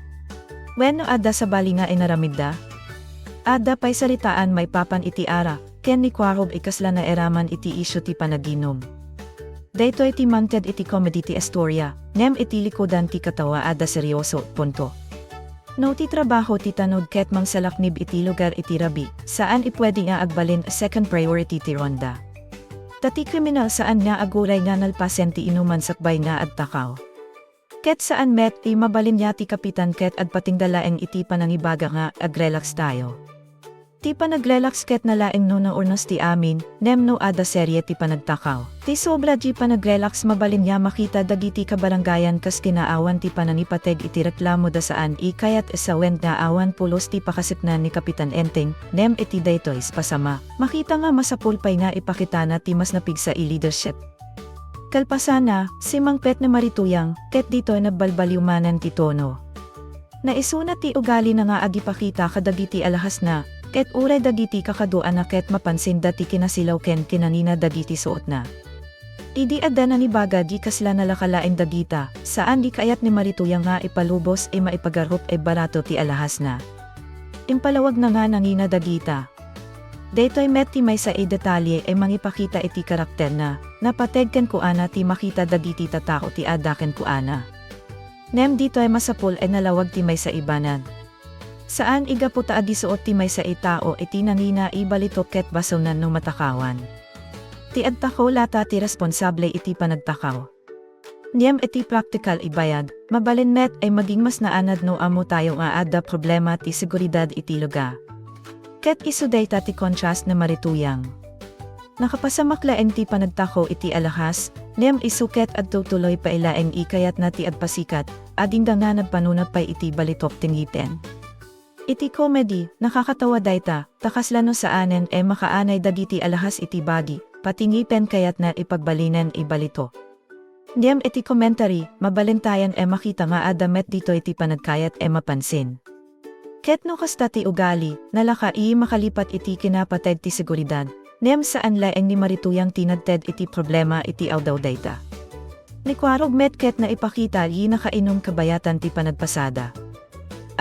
Wenno adda sabali nga inaramidda? Adda pay saritaan maipapan iti ara, ken ni Quarub a kasla nairaman iti isyu ti panaginum. Daytoy ti mangted iti komedi ti istoria, ngem iti likudan ti katawa adda serioso, punto. No ti trabaho ti tanod ket mangsalaknib iti lugar iti rabii, saan a pwede nga agbalin a second priority ti ronda. Ta ti kriminal saan nga aguray nga nalpasen ti inuman sakbay nga agtakaw. Ket saan met a mabalin nga ti Kapitan ket agpatingga laeng iti panangibaga nga agrelax tayo. Ti panagrelax ket nalaeng no naurnos ti amin, ngem no adda serie ti panagtakaw. Ti sobra di panagrelax mabalin nga makita dagiti kabarangayan kas kinaawan ti panangipateg iti reklamo da saan a kayat a sawen nga awan pulos ti pakasipnan ni Kapitan Enteng, ngem iti daytoy a pasama, makita nga masapul pay nga ipakitana ti mas napigsa a leadership. Kalpasana, simmangpet ni Marituyang, ket ditoy nagbalbaliw manen ti tono. Naisuna ti ugalina nga agipakita kadagiti alahasna, ket uray dagiti kakaduana ket mapansinda ti kinasilaw ken kinangina dagiti suotna. Idi adda nangibaga di kasla nalaka laeng dagita, saan a kayat ni Marituyang nga ipalubos a maipagarrup a barato ti alahasna. Impalawagna nga nangina dagita. Daytoy met ti maysa a detalye a mangipakita iti karakterna, napateg kenkuana ti makita dagiti tattao ti adda kenkuana. Ngem ditoy masapul a nalawag ti maysa a banag. Saan a gapu ta agisuot ti maysa a tao iti nangina a balitok ket basolna no matakawan. Ti agtakaw latta ti responsable iti panagtakaw. Ngem iti praktikal a bayag, mabalin met a maging mas naanad no ammo tayo nga adda problema ti seguridad iti lugar. Ket isu dayta ti kontrast ni Marituyang. Nakapasamak laeng ti panagtakaw iti alahas, ngem isu ket agtutuloy pay laeng a kayatna ti agpasikat, agingga nga nagpanunot pay iti balitok ti ngipen. Iti komedi, nakakatawa dayta, ta kasla no saanen a makaanay dagiti alahas iti bagi, pati ngipen kayatna a pagbalinen a balitok. Ngem iti commentary, mabalin tayon a makita nga adda met ditoy ti panagkayat a mapansin. Ket no kasta ti ugali, nalaka a makalipat iti kinapateg ti seguridad, ngem saan laeng ni Marituyang ti nagted iti problema iti aldaw dayta. Ni Quarub met ket naipakita a nakainum kabayatan ti panagpasada.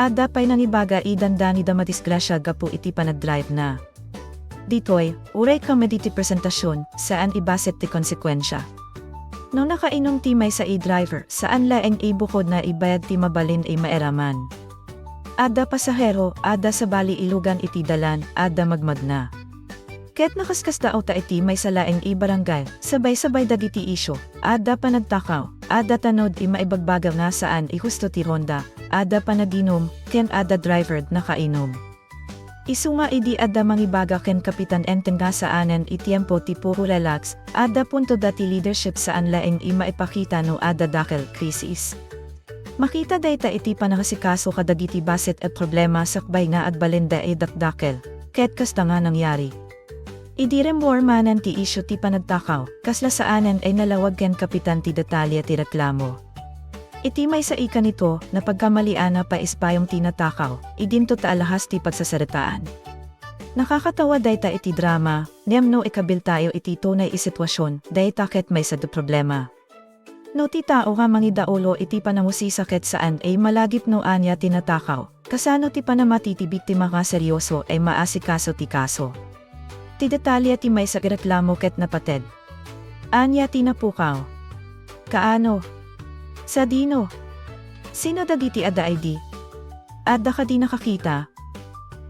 Adda pay nangibaga a dandanida madisgrasya gapu iti panagdrive na. Ditoy, uray comedy ti presentasion, saan a bassit ti konsekuensia. No nakainum ti maysa a driver, saan laeng a bukodna a bayag ti mabalin a mairaman. Adda pasahero, adda sabali a lugan iti dalan, adda magmagna. Ket nakaskasdaaw ta iti maysa laeng a barangay, sabay-sabay dagiti isyu, adda panagtakaw, adda tanod a maibagbaga nga saan a husto ti ronda, adda panaginum, ken adda driver a nakainum. Isu nga idi adda mangibaga ken Kapitan Enteng nga saanen a tiempo ti puro relax, adda punto da ti leadership saan laeng a maipakita no adda dakkel krisis. Makita dayta iti panangasikaso kadagiti bassit a problema sakbay nga agbalin da a dakdakkel, ket kasta nga nangyari. Idi rimmuar manen ti isyu ti panagtakaw, kasla saanen a nalawag ken kapitan ti detalye ti reklamo. Iti maysa a kanito, napagkamalianna pay a payong ti natakaw, idinto ta alahas ti pagsasaritaan. Nakakatawa dayta iti drama, ngem no ikabiltayo iti tunay a sitwasion, dayta ket maysa ti problema. No ti tao nga mangidaulo iti panangusisa ket saan a malagip no ania ti natakaw, kasano ti panamati ti biktima nga serioso a maasikaso ti kaso? Ti detalye ti maysa a reklamo ket napated. Ania ti napukaw? Kaano? Sadino? Sino dagiti adda idi? Adda kadi nakakita?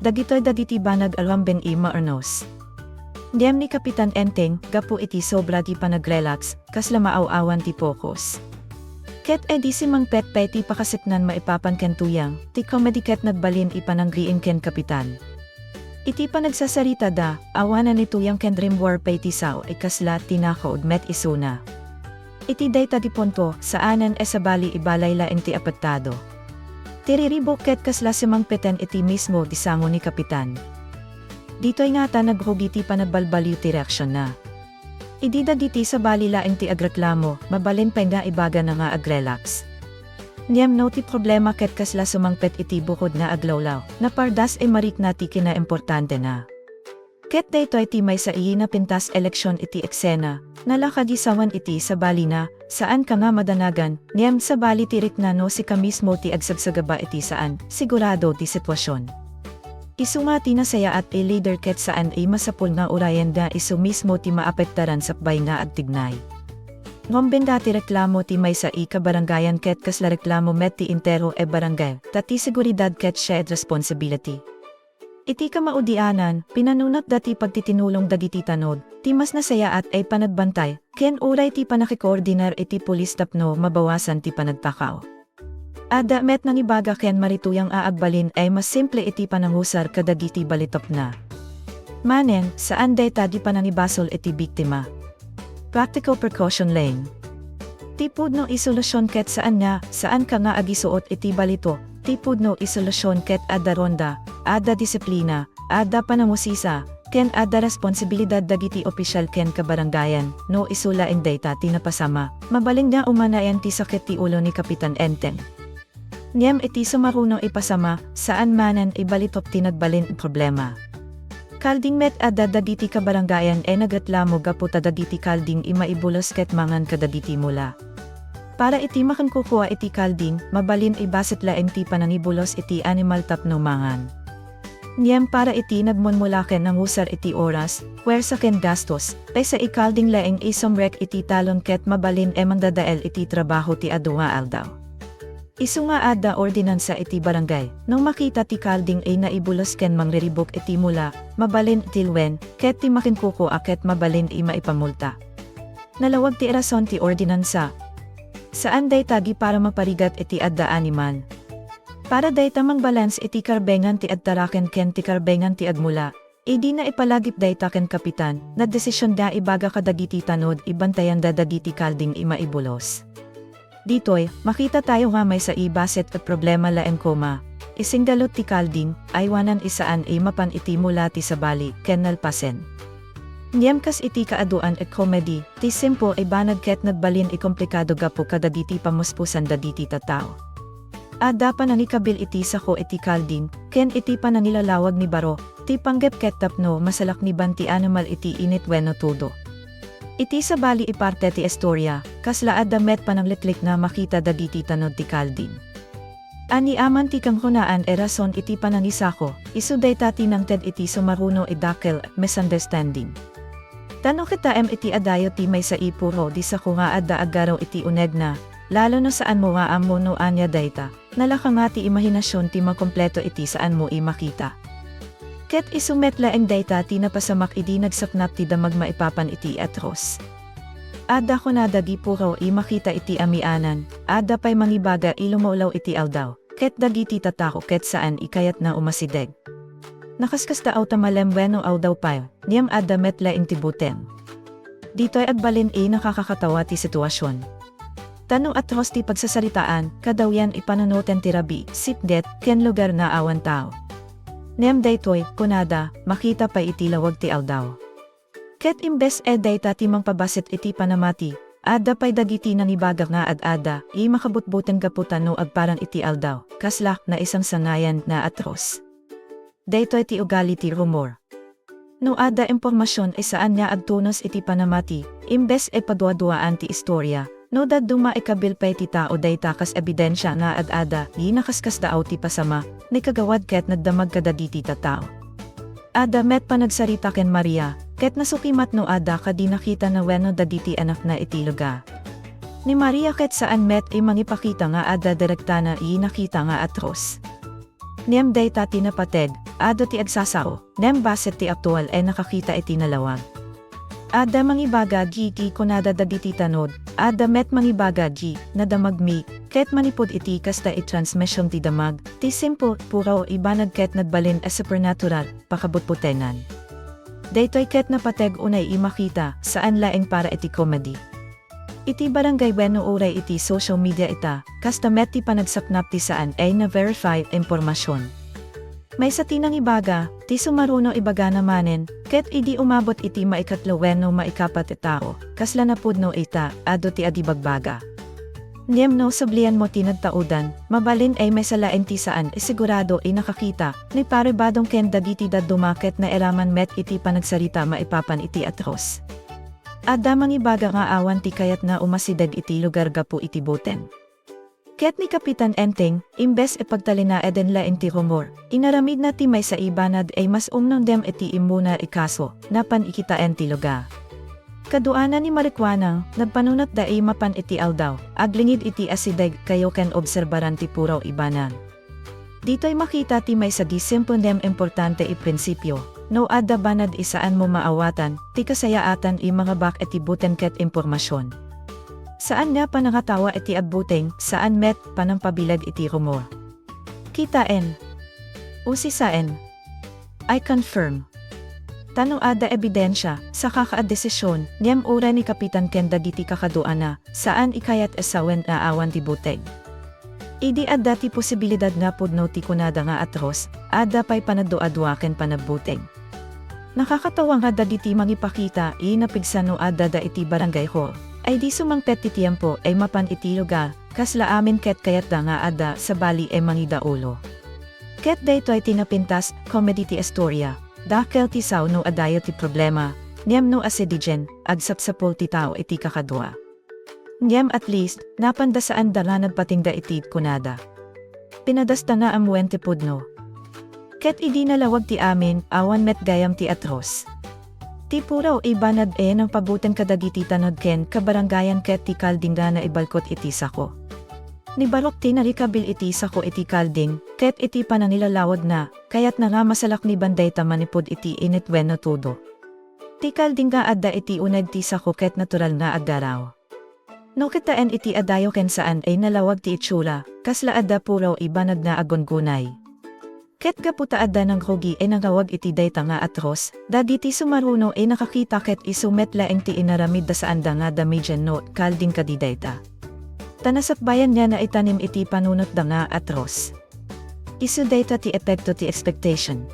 Dagitoy dagiti banag a rumbeng a maernos. Ngem ni Kapitan Enteng, gapu iti sobra ti panagrelax, kasla maaw-awan ti focus. Ket idi simmangpet pay ti pakasitnan maipapan ken tuyang, ti comedy ket nagbalin a panangriing ken kapitan. Iti panagsasaritada, awanan ni tuyang ken rimmuar pay ti sao a kasla tinakaw met isuna. Iti dayta ti punto, saanen a sabali a balay laeng ti apektado. Ti riribuk ket kasla simmangpeten iti mismo ti sango ni kapitan. Ditoy ngata nagrugi ti panagbalbaliw ti reaksionna. Idi dagiti sabali laeng ti agreklamo, mabalin pay nga ibagana nga agrelax. Ngem no ti problema ket kasla sumangpet iti bukod nga aglawlaw, napardas a marikna ti kinaimportantena. Ket daytoy ti maysa a napintas a leksion iti eksena, nalaka di sawen iti sabalina, saanka nga madanagan, ngem sabali ti rikna no sika mismo ti agsagsagaba iti saan, sigurado ti sitwasion. Isu nga ti nasayaat a leader ket saan a masapul nga urayen nga isu mismo ti maapektaran sakbay nga agtignay. Ngem banda ti reklamo ti maysa a kabarangayan ket kasla reklamo met ti entero a barangay, ta ti seguridad ket shared responsibility. Iti kamaudianan, pinanunotda ti pagtitinulong dagiti tanod, ti mas nasayaat a panagbantay, ken uray ti pannakikoordinar iti pulis tapno mabawasan ti panagtakaw. Adda met nangibaga ken marituyang a agbalin a mas simple iti panangusar kadagiti balitokna. Manen, saan dayta ti panangibasol iti biktima. Practical precaution laeng. Ti pudno a solusion ket saan nga, saanka nga agisuot iti balitok, ti pudno a solusion ket adda ronda, adda disiplina, adda panangusisa, ken adda responsibilidad dagiti opisyal ken kabarangayan, no isu laeng dayta ti napasama, mabalin nga umanayan ti sakit ti ulo ni Kapitan Enteng. Ngem iti sumaruno a pasama, saan manen a balitok ti nagbalin a problema. Kalding met adda dagiti kabarangayan a nagreklamo gapu ta dagiti kalding a maibulos ket mangan kadagiti mula. Para iti makinkukua iti kalding, mabalin a bassit laeng ti panangibulos iti animal tapno mangan. Ngem para iti nagmumula ken nangusar iti oras, puwersa ken gastos, maysa a kalding laeng a sumrek iti talon ket mabalin a mangdadael iti trabaho ti adu nga aldaw. Isu nga adda ordinansa iti barangay, no makita ti kalding a naibulos ken mangriribuk iti mula, mabalin a tilwen, ket ti makinkukua ket mabalin a maipamulta. Nalawag ti rason ti ordinansa. Saan dayta a para maparigat iti adda animal. Para dayta mangbalance iti karbengan ti agtaraken ken ti karbengan ti agmula, idi naipalagip dayta ken kapitan, nagdesision nga ibaga kadagiti tanod a bantayanda dagiti kalding a maibulos. Ditoy, makitatayo nga maysa a bassit a problema laeng koma. Isinggalut ti kalding, aywanan a saan a mapan iti mula ti sabali, ken nalpasen. Ngem kas iti kaaduan a comedy, ti simple a banag ket nagbalin a komplikado gapu kadagiti pamuspusan dagiti tattao. Adda panangikabil iti sako iti kalding, ken iti panangilalawag ni baro, ti panggep ket tapno masalakniban ti animal iti init wenno tudo. Iti sabali a parte ti istorya, kasla adda met panangliklik nga makita dagiti tanod ti kalding. Aniaman ti kangrunaan a rason iti panangisako, isu dayta ti nangted iti sumaruno a dakkel, misunderstanding. Ta no kitaem iti adayo ti maysa a puro di sako nga adda aggaraw iti unegna, lalo no saanmo nga ammo no ania dayta, nalaka nga ti imahinasion ti makompleto iti saanmo a makita. Ket isu met laeng dayta ti napasamak idi nagsapnak ti damag maipapan iti atros. Adda kunada a puro a makita iti amianan, adda pay mangibaga a lumawlaw iti aldaw, ket dagiti tattao ket saan a kayatna umasideg. Nakaskasta awta malem wenno aldaw pay, ngem adda met laeng ti buteng. Ditoy agbalin a nakakakatawa ti sitwasion. Ta no atros ti pagsasaritaan, kadawian ipanunoten ti rabii, sipnget, ken lugar nga awan tao. Ngem daytoy, kunada, makita pay iti lawag ti aldaw. Ket imbes a dayta ti mangpabasit iti panamati, adda pay dagiti nangibaga nga ad-adda, i makabutbuteng gapu ta no agparang iti aldaw, kasla, naisangsangayan nga atros. Daytoy ti ugali ti rumor. No adda impormasion a saan nga agtunos iti panamati, imbes a paduaduaan ti istoria, no dadduma a kabil pay ti tao dayta kas ebidensia nga ad-adda, di nakaskasdaaw ti pasama, ni kagawad ket nagdamag kadagiti tattao. Adda met panagsarita ken Maria, ket nasukimat no adda kadi nakitana wenno dagiti anakna iti lugar. Ni Maria ket saan met a mangipakita nga adda direktana a nakita nga atros. Ngem dayta ti napateg, adu ti agsasao, ngem bassit ti aktual a nakakita iti nalawag. Adda mangibaga iti kunada dagiti tanod, adda met mangibaga iti nadamagmi, ket manipud iti kasta a transmission ti damag, ti simple, puraw a banag ket nagbalin a supernatural, pakabutbutengan. Daytoy ket napateg unay a makita, saan laeng para iti comedy. Iti barangay wenno uray iti social media ita, kasta met ti panagsaknap ti saan a na-verify a impormasion. Maysa ti nangibaga, ti sumaruno ibagana manen, ket idi umabot iti maikatlo wenno maikapat a tao, kasla napudno ita, adu ti adi bagbaga. Ngem no sablianmo ti nagtaudan, mabalin a maysa laeng ti saan a sigurado a nakakita, ni Pare Badong ken dagiti dadduma ket nairaman met iti panagsarita maipapan iti atros. Adda mangibaga nga awan ti kayatna umasideg iti lugar gapu iti buteng. Ket ni Kapitan Enteng, imbes a pagtalinaeden laeng ti rumor, inaramidna ti maysa a banag a mas umno ngem iti immuna a kaso, napan a kitaen ti lugar. Kaduana ni Marikwanang, nagpanunotda a mapan iti aldaw, aglingid iti asideg, kayo ken obserbaran ti puraw a banag. Ditoy makita ti maysa a simple ngem importante a prinsipio, no adda banag a saanmo maawatan, ti kasayaatan a mangabak iti buteng ket impormasion. Saan nga panangatawa iti agbuteng, saan met panangpabileg iti rumor. Kitaen. Usisaen. I confirm. Ta no adda ebidensia, saka ka a desisyon, ngem uray ni Kapitan ken dagiti kakaduana, saan a kayat a sawen nga awan ti buteng. Idi adda ti posibilidad nga pudno ti kunada nga atros, adda pay panagduadua ken panagbuteng. Nakakatawa nga dagiti mangipakita a napigsa no addada iti barangay hall, ay di sumangpet ti tiempo a mapan iti lugar, kasla amin ket kayatda nga adda sabali a mangidaulo. Ket daytoy ti napintas, comedy ti istoria, dakkel ti sao no adayo ti problema, ngem no asidegen, agsapsapul ti tao iti kakadua. Ngem at least, napanda saanda nga nagpatingga iti kunada. Pinadasta nga ammoen ti pudno. Ket idi nalawag ti amin, awan met gayam ti atros. Ti puraw a banag a nangpabuteng kadagiti tanod ken kabarangayan ket ti kalding nga naibalkot iti sako. Ni barok ti narikabil iti sako iti kalding, ket iti panangilalawagna, kayatna nga masalakniban dayta manipud iti init wenno tudo. Ti kalding nga adda iti uneg ti sako ket natural nga aggaraw. No kitaen iti adayo ken saan a nalawag ti itsura, kasla adda puraw a banag nga aggungunay. Ket gapu ta adda nangrugi a nangawag iti dayta nga atros, dagiti sumaruno a nakakita ket isu met laeng ti inaramidda saanda nga damageen no kalding kadi dayta. Ta nasakbayan nga naitanem iti panunotda nga atros. Isu dayta ti epekto ti expectation.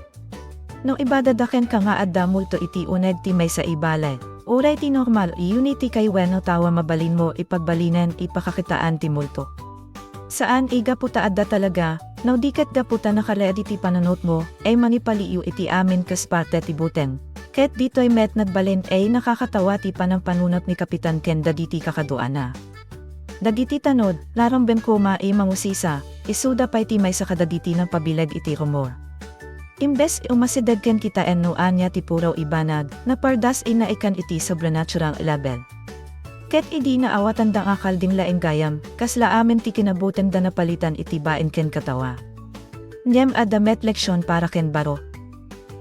No ibagada kenka nga adda multo iti uneg ti maysa a balay, uray ti normal a unit ti kay wenno tawa mabalinmo a pagbalinen a pakakitaan ti multo. Saan a gapu ta adda talaga, no di ket gapu ta naka-ready ti panunotmo a mangipaliiw iti amin kas parte ti buteng. Ket ditoy met nagbalin a nakakatawa ti panangpanunot ni Kapitan ken dagiti kakaduana. Dagiti tanod, narambem koma a mangusisa, isuda pay ti maysa kadagiti nangpabileg iti rumor. Imbes a umasideg ken kitaen no ania ti puraw a banag, napardas a naikkan iti sobrenatural a level. Ket idi naawatanda nga kalding laeng gayam, kasla amin ti kinabutengda napalitan iti bain ken katawa. Ngem adda met leksion para ken barok.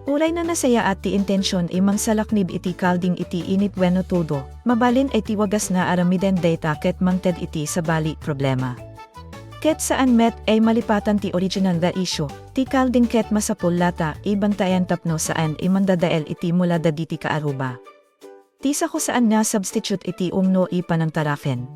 Uray no nasayaat ti intension a mangsalaknib iti kalding iti init wenno tudo, mabalin a ti wagas nga aramiden dayta ket mangted iti sabali problema. Ket saan met a malipatan ti original nga issue, ti kalding ket masapul latta a bantayan tapno saan a mangdadael iti mula dagiti kaaruba. Ti sako saan nga substitute iti umno a panangtaraken.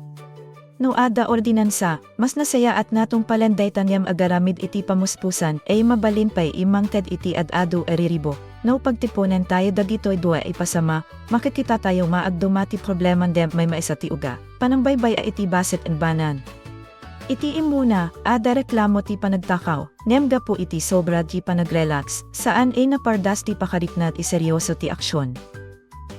No adda ordinansa, mas nasayaat nga tungpalen dayta ngem agaramid iti pamuspusan, ay mabalin pay a mangted iti ad-adu a riribo. No pagtiponen tayo dagitoy dua a ipasama, makikita tayo nga agduma ti problema ngem maymaysa ti uga. Panangbaybay-a iti bassit a banan. Iti immuna, adda reklamo ti panagtakaw, ngem gapu iti sobra ti panagrelax, saan a napardas ti pakarikna a serioso ti aksion.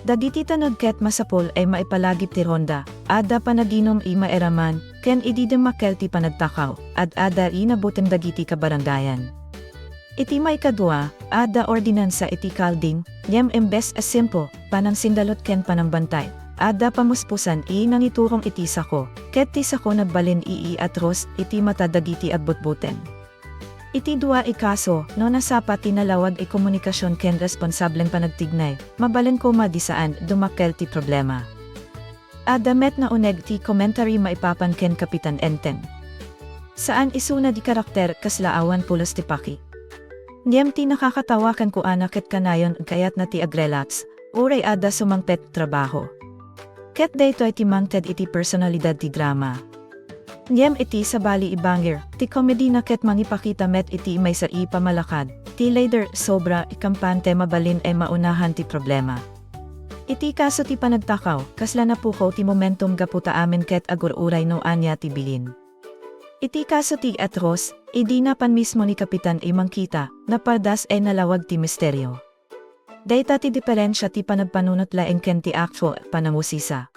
Dagiti tanod ket masapul a maipalagip ti ronda, adda panaginum a mairaman, ken idi dummakkel ti panagtakaw, ad-adda a nabuteng dagiti kabarangayan. Iti maikadua, adda ordinansa iti kalding, ngem imbes a simple, panangsindalut ken panangbantay, adda pamuspusan a nangiturong iti sako, ket ti sako nagbalin a atros iti mata dagiti agbutbuteng. Iti dua a kaso, no nasapa ti nalawag a komunikasion ken responsablen panagtignay, mabalin koma a saan a dummakkel ti problema. Adda met nga uneg ti commentary maipapan ken Kapitan Enteng. Saan isuna ti karakter kasla awan pulos ti paki. Ngem ti nakakatawa kenkuana ket kanayon a kayatna ti agrelax, uray adda sumangpet a trabaho. Ket daytoy ti mangted iti personalidad ti drama. Ngem iti sabali a bangir, ti komedina ket mangipakita met iti maysa a pamalakad, ti leader a sobra a kampante mabalin a maunahan ti problema. Iti kaso ti panagtakaw, kasla napukaw ti momentum gapu ta amin ket agur-uray no ania ti bilin. Iti kaso ti atros, idi napan mismo ni Kapitan a mangkita, napardas a nalawag ti misterio. Dayta ti diferensia ti panagpanunot laeng ken ti aktual a panangusiisa.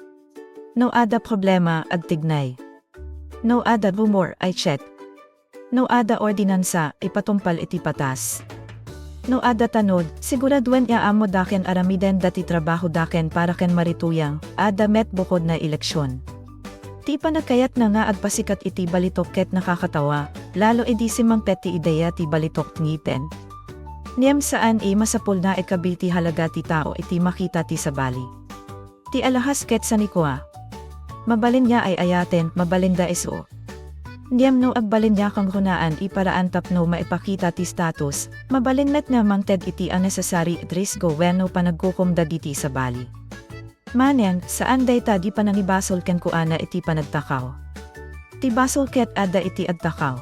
No adda problema, agtignay. No adda rumor, i-check. No adda ordinansa, ipatungpal iti batas. No adda tanod, siguraduen nga ammoda ken aramidenda ti trabahoda ken para ken marituyang, adda met bukodna a leksyon. Ti panagkayatna nga agpasikat iti balitok ket nakakatawa, lalo idi sumangpet ti idea ti balitok a ngipen. Ngem saan a masapul nga ikabil ti halaga ti tao iti makita ti sabali. Ti alahas ket sanikua. Mabalin nga ay-ayaten, mabalin nga isu. Ngem no agbalin nga kangrunaan a paraan tapno maipakita ti status, mabalin met nga mangted iti unnecessary a riesgo wenno panagkukum dagiti sabali. Manen, saan dayta ti panangibasol kenkuana iti panagtakaw. Ti basol ket adda iti agtakaw.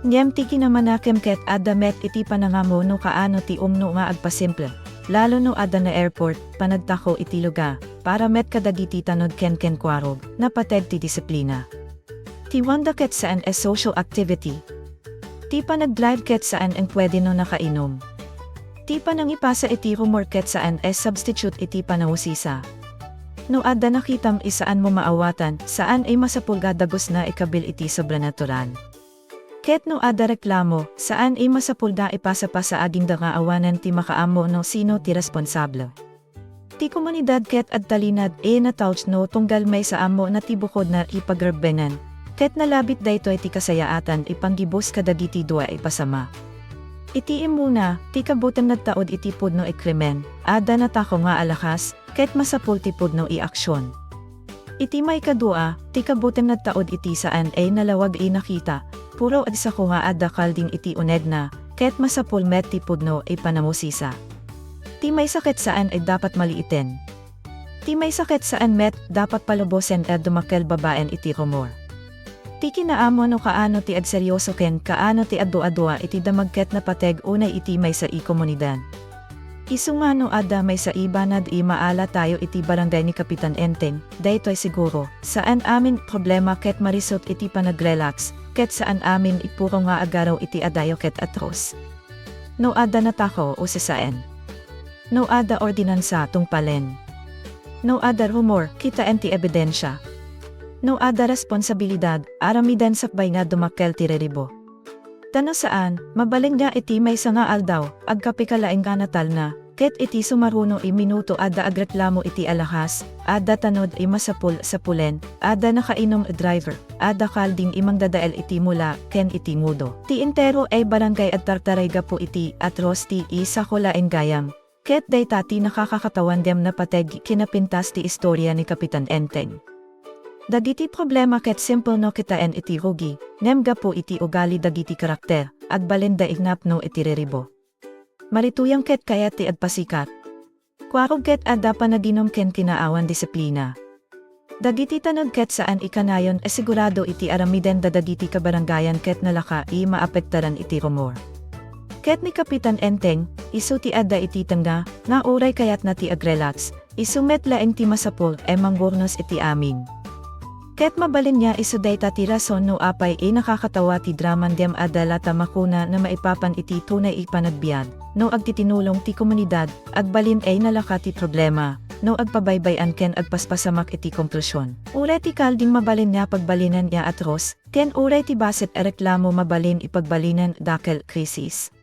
Ngem ti kinamanakem ket adda met iti panangammo no kaano ti umno nga agpasimple, lalo no adda nga airport, panagtakaw iti lugar, para met kadagiti tanod ken kenkuarog, napateg ti disiplina. Ti wanda ket saan a social activity. Ti panagdrive ket saan a pwede no nakainum. Ti panangipasa iti rumor ket saan a substitute iti panangusiisa. No adda nakitam a saanmo maawatan, saan a masapul nga dagusna ikabil iti sobrenatural. Ket no adda reklamo, saan a masapul nga ipasapasa agingga nga awanen ti makaammo no sino ti responsable. Ti komunidad ket agtalinaed a natouch no tunggal maysa ammo na ti bukodna a pagrebbengan. Ket nalabit daytoy ti kasayaatan a panggibus kadagiti dua a ipasama. Iti immuna, ti kabuteng nagtaud iti pudno a krimen, adda natakaw nga alahas, ket masapul ti pudno a aksion. Iti maikadua, ti kabuteng nagtaud iti saan a nalawag a nakita, puro agsako nga adda kalding iti unegna, ket masapul met ti pudno a panangusiisa. Ti maysa ket saan a dapat maliiten. Ti maysa ket saan met dapat palubosen a dummakkel babaen iti rumor. Ti kinaammo no kaano ti agserioso ken kaano ti agduadua iti damag ket napateg unay iti maysa a komunidad. Isu nga no adda maysa a banag a maala tayo iti barangay ni Kapitan Enteng, daytoy siguro, saan amin problema ket marisut iti panagrelax, ket saan amin ipuro nga agaraw iti adayo ket atros. No adda natakaw, usisaen. No adda ordinansa, tungpalen. No adda rumor, kitaen ti ebidensia. No adda responsabilidad, aramiden sakbay nga dummakkel ti riribo. Ta no saan, mabalin nga iti maysa nga aldaw, agkapika laeng nga natalna, ket iti sumaruno a minuto adda agreklamo iti alahas, adda tanod a masapul-sapulen, adda nakainum a driver, adda kalding a mangdadael iti mula ken iti ngudo. Ti entero a barangay agtartaray gapu iti atros ti isako laeng gayam. Ket dayta ti nakakakatawan ngem napateg kinapintas ti istoria ni Kapitan Enteng. Dagiti problema ket simple no kitaen iti rugi, ngem gapu iti ugali dagiti karakter, agbalin da ignap no iti riribo. Marituyang ket kayat ti agpasikat. Kuarog ket adda panaginum ken kinaawan disiplina. Dagiti tanod ket saan a kanayon a sigurado iti aramiden da dagiti kabarangayan ket nalaka a maapektaran iti rumor. Ket ni Kapitan Enteng, isu ti adda iti tengnga, nga uray kayatna ti agrelax, isu met laeng ti masapul a mangurnos iti amin. Ket mabalin nga isu dayta ti rason no apay a nakakatawa ti drama ngem adda latta makuna nga maipapan iti tunay a panagbiag, no agtitinulong ti komunidad, agbalin a nalaka ti problema, no agpabaybay-an ken agpaspasamak iti konklusion. Uray ti kalding mabalin nga pagbalinen nga atros, ken uray ti bassit a reklamo mabalin a pagbalinen dakkel a krisis.